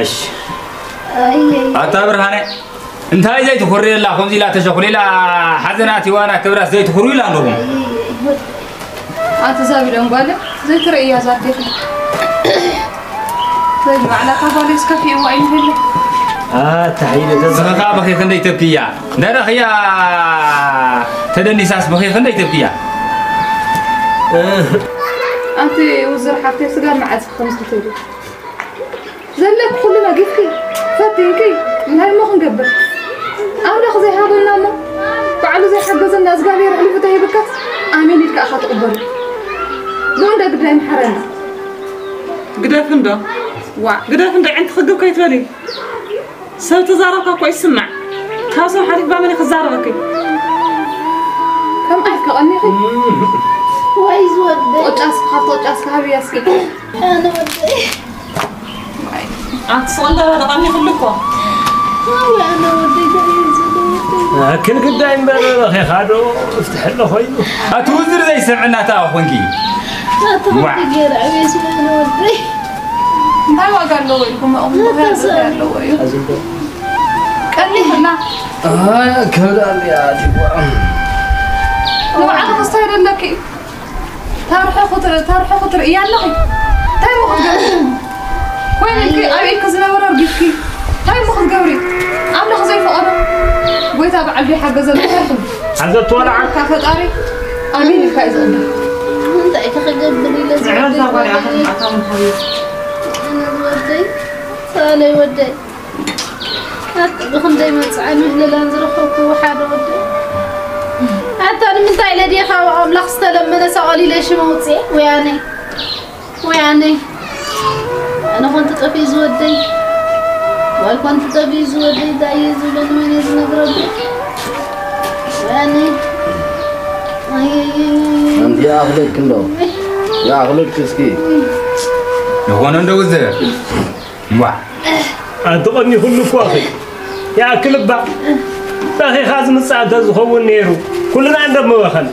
እሺ ኣታ ብርሃነ እንታይ ዘይትኹርየላ ከምዚ ኢላ ተሸኹሊላ ሓዘናት ይዋና ክብራስ ዘይትኹሩ ኢላ ኣለኹም። ኣቲ ዛቢሎን ጓለ ዘይትርእያ ዛዴኺ። ወይ ባዕላ እታ ጓለይ እስከፊእዋ ኢሉ ሄለ። ኣታ ሒለ ተዝኸኻ በኺ ክንደይ ተብክያ ነረኽያ ተደኒሳስ በኺ ክንደይ ተብክያ። ኣንቲ ውዝር ሓፍተይ ስጋብ መዓዝ ከምዚ ክትብሊ ዘለኪ ኩሉ ነጊፍኪ ፈቲንኪ እንታይ እሞ ክንገብር ኣምላኽ ዘይሃበና እሞ ባዕሉ ዘይሓገዘና እግዚኣብሔር ኣሕሊፉ ተሂብካስ ኣሜን ኢልካ ኢኻ ትቕበሎ ብኡ እንዳ ግዳይ ምሓረና ግደፍ እንዶ ዋዕ ግደፍ እንዶ ዕንቲ ክግብ ከይትበሊ ሰብ ተዛረብካ እኮ ይስማዕ ካብ ሰብ ሓሊፍባ መን ክዛረበኪ ከምኣ ኢልካ ቀኒኺ ወይ ዝወደይ ቆጫስ ካብ ቆጫስ ሃብያ እስኪ ኣነ ወደይ ኣንቲ ስቕ እንዳበለ ቀኒኽሉ እኮ ወይ ኣነ ወደይ እንታይ እዩ ዝወደይ ኣክል ግዳይ እምበር በኺኻ ዶ እፍትሐለ ኮይኑ ኣቲ ውዝር ዘይሰምዕና ተኣ ኮንኪ ኣታ ወደይ ገይረ ዕቤስ ኣነ ወደይ እንታይ ዋጋ ኣለዎ ኢልኩም ምእቕሙያ ኣለዎ እዩ ቀኒኽና ከብዳ ኣያ ኣቲዋ ንባዕልኻ ስታይ ደለኪ እዩ ታርሖ ክትርኢ ኣለኺ እንታይ እሞ ክትገብሪ ኮይንልኪ ኣብ ኢድኪ ዝነበረ ኣርጊፍኪ እንታይ እሞ ክትገብሪ ኣምላኽ ዘይፈቐዶ ጎይታ በዓል ዘይሓገዘ ኣይኹን ሓዘት ወላዓ እካ ፈጣሪ ኣሜን ኢልካ እዩ ዝቕበል እንታይ ከ ክገብር ኢለ ዝወደይ ሳለይ ወደይ ኣቲ ብኽንደይ መፅዓን ምህለላን ዝረኸብክዎ ሓደ ወዲ ኣታ ንምንታይ ኢለ ድየ ካብ ኣምላኽ ዝተለመነ ሳቐል ኢለ ሽም ኣውፅኤ ወያነይ ወይ ኣነይ፣ ኣነ ኮንት ጠፊኡ ዝወደይ፣ ወይ ኮንት ጠፊኡ ዝወደይ፣ እንታይ እዩ ዝብለኒ፣ መን እዩ ዝነግረሉ? ወይ ኣነይ፣ ኣይ፣ ኣይ፣ ኣይ፣ ኣይ። ኣንቲ ይኣኽለኪ እንዶ፣ ይኣኽለኪ እስኪ። ዝኾነ እንዶ ውዘ። እምቧ። ኣንቲ ቀኒ ኩሉ እኮ ኣኺ። ይኣክል እባ። በኺኻ ዝምጻእ እንተ ዝኸውን ነይሩ፣ ኩልና እንደምበኸን።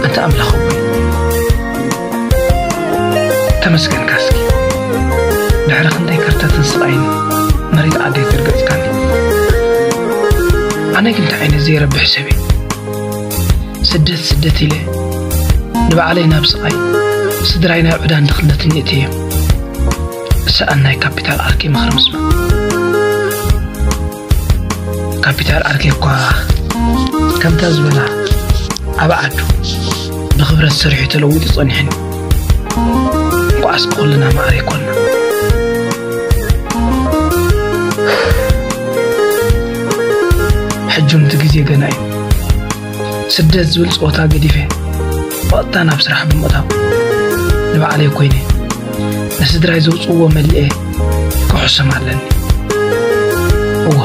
ኣንታ ኣምላኽ ኣቦይ፣ ተመስገንካ እስኪ። ድሕሪ ክንደይ ከርተትን ስቓይን መሬት ዓደይ ዘርገጽካኒ። ኣነ ግን እንታይ ዓይነት ዘይረብሕ ሰብ እየ? ስደት ስደት ኢለ ንባዕለይ ናብ ስቓይ፣ ስድራይ ናብ ዕዳን ድኽነትን የእትየ። ሰኣን ናይ ካፒታል ዓርከይ ምኽሪ ምስማዕ። ካፒታል ዓርከይ እኳ ከምታ ዝበላ ኣብ ዓዱ ብኽብረት ሰሪሑ ተለዊጡ ጸኒሕን፣ እንቋዕስ ኩልና ማዕረ ኣይኮንና። ሕጂ እውን እቲ ግዜ ገና እዩ። ስደት ዝብል ጸወታ ገዲፈ ብቐጥታ ናብ ስራሕ ብምእታው ንባዕለይ ኮይነ ንስድራይ ዘውጽእዎ መሊኤ ክሕሶም ኣለኒ። እወ፣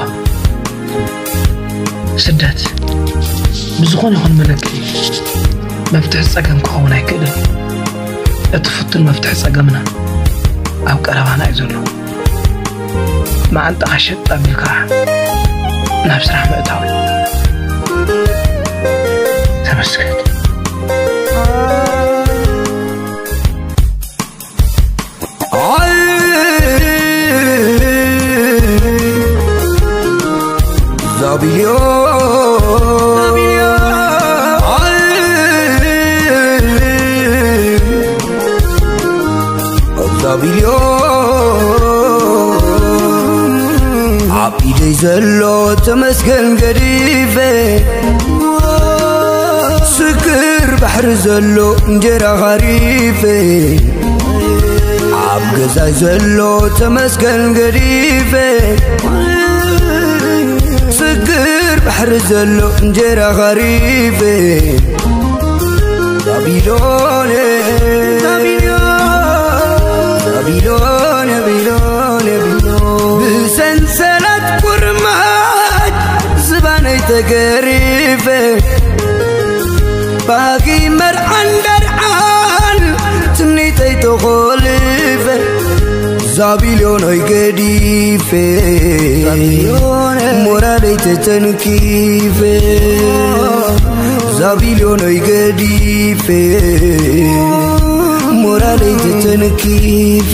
ስደት ብዝኾነ ይኹን መለክዒ መፍትሒ ጸገም ክኸውን ኣይክእልን። እቲ ፍቱን መፍትሒ ጸገምና ኣብ ቀረባና እዩ ዘሎ። መዓንጣኻ ሸጥ ኣቢልካ ናብ ስራሕ ምእታው። ተመስገን። ዛቢልዮ ዛቢልዮ ኣብ ኢደይ ዘሎ ተመስገን ገዲፈ ስክር ባሕሪ ዘሎ እንጀራ ኻሪፈ ኣብ ገዛይ ዘሎ ተመስገን ገዲፈ ስግር ባሕሪ ዘሎ እንጀራ ኻሪፈ ባቢሎን ባቢሎን ባቢሎን ባቢሎን ብሰንሰለት ቁርማጅ ዝባነይ ተገሪፈ ተኾልፈ ዛቢሎኖይ ገዲፈ ሞራለይ ተተንኪፈ ዛቢሎኖይ ገዲፈ ሞራለይ ተተንኪፈ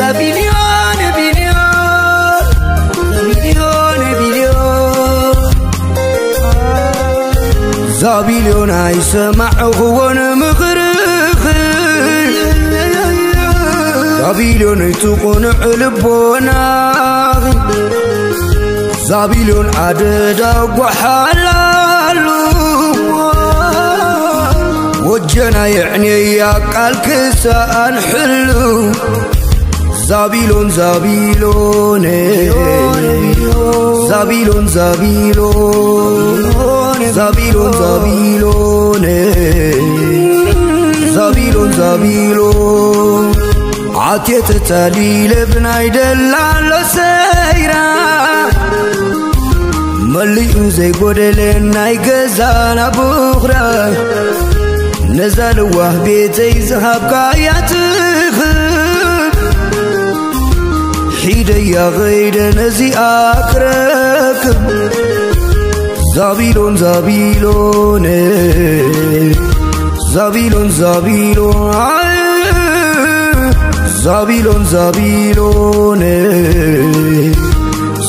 ዛቢሎን ቢልዮን ቢልዮን ቢልዮን ዛቢሎን ኣይሰማዕኽዎን ምኽርኺ ዛቢሎን ኣይትቑኑዕ ልቦናኺ ዛቢሎን ኣደዳ ጓሓላሉ ወጀና የዕንየያ ቃል ክሰኣን ሕሉ ዛቢሎን ዛቢሎን ዛቢሎን ዛቢሎን ዛቢሎን ዛቢሎን ዛቢሎን ዛቢሎን ኣትየ ተታሊለ ብናይ ደላሎ ሰይራ መሊኡ ዘይጎደለ ናይ ገዛና ቡኽራ ነዛ ለዋህ ቤተይ ዝሃብካያ ትኽብ ሒደያ ኸይደ ነዚኣ ክረክብ ዛቢሎን ዛቢሎን ዛቢሎን ዛቢሎን ዛቢሎን ዛቢሎን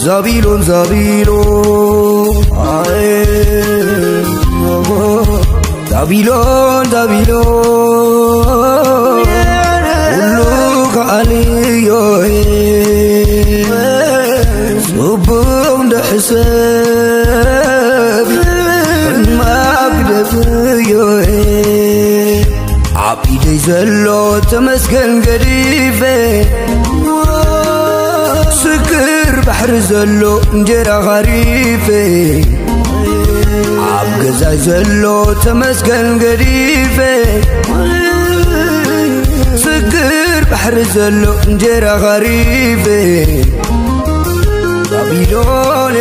ዛቢሎን ዛቢሎን ዛቢሎን ዛቢሎን ሁሉ ከኣልዮ ጽቡቕ እንድሕሰብ ሕማቕ ግደፍዮ ኣብ ኢደይ ዘሎ ተመስገን ገዲፈ ስክር ባሕሪ ዘሎ እንጀራ ኻሪፈ ኣብ ገዛይ ዘሎ ተመስገን ገዲፈ ስክር ባሕሪ ዘሎ እንጀራ ኻሪፈ ባቢሎን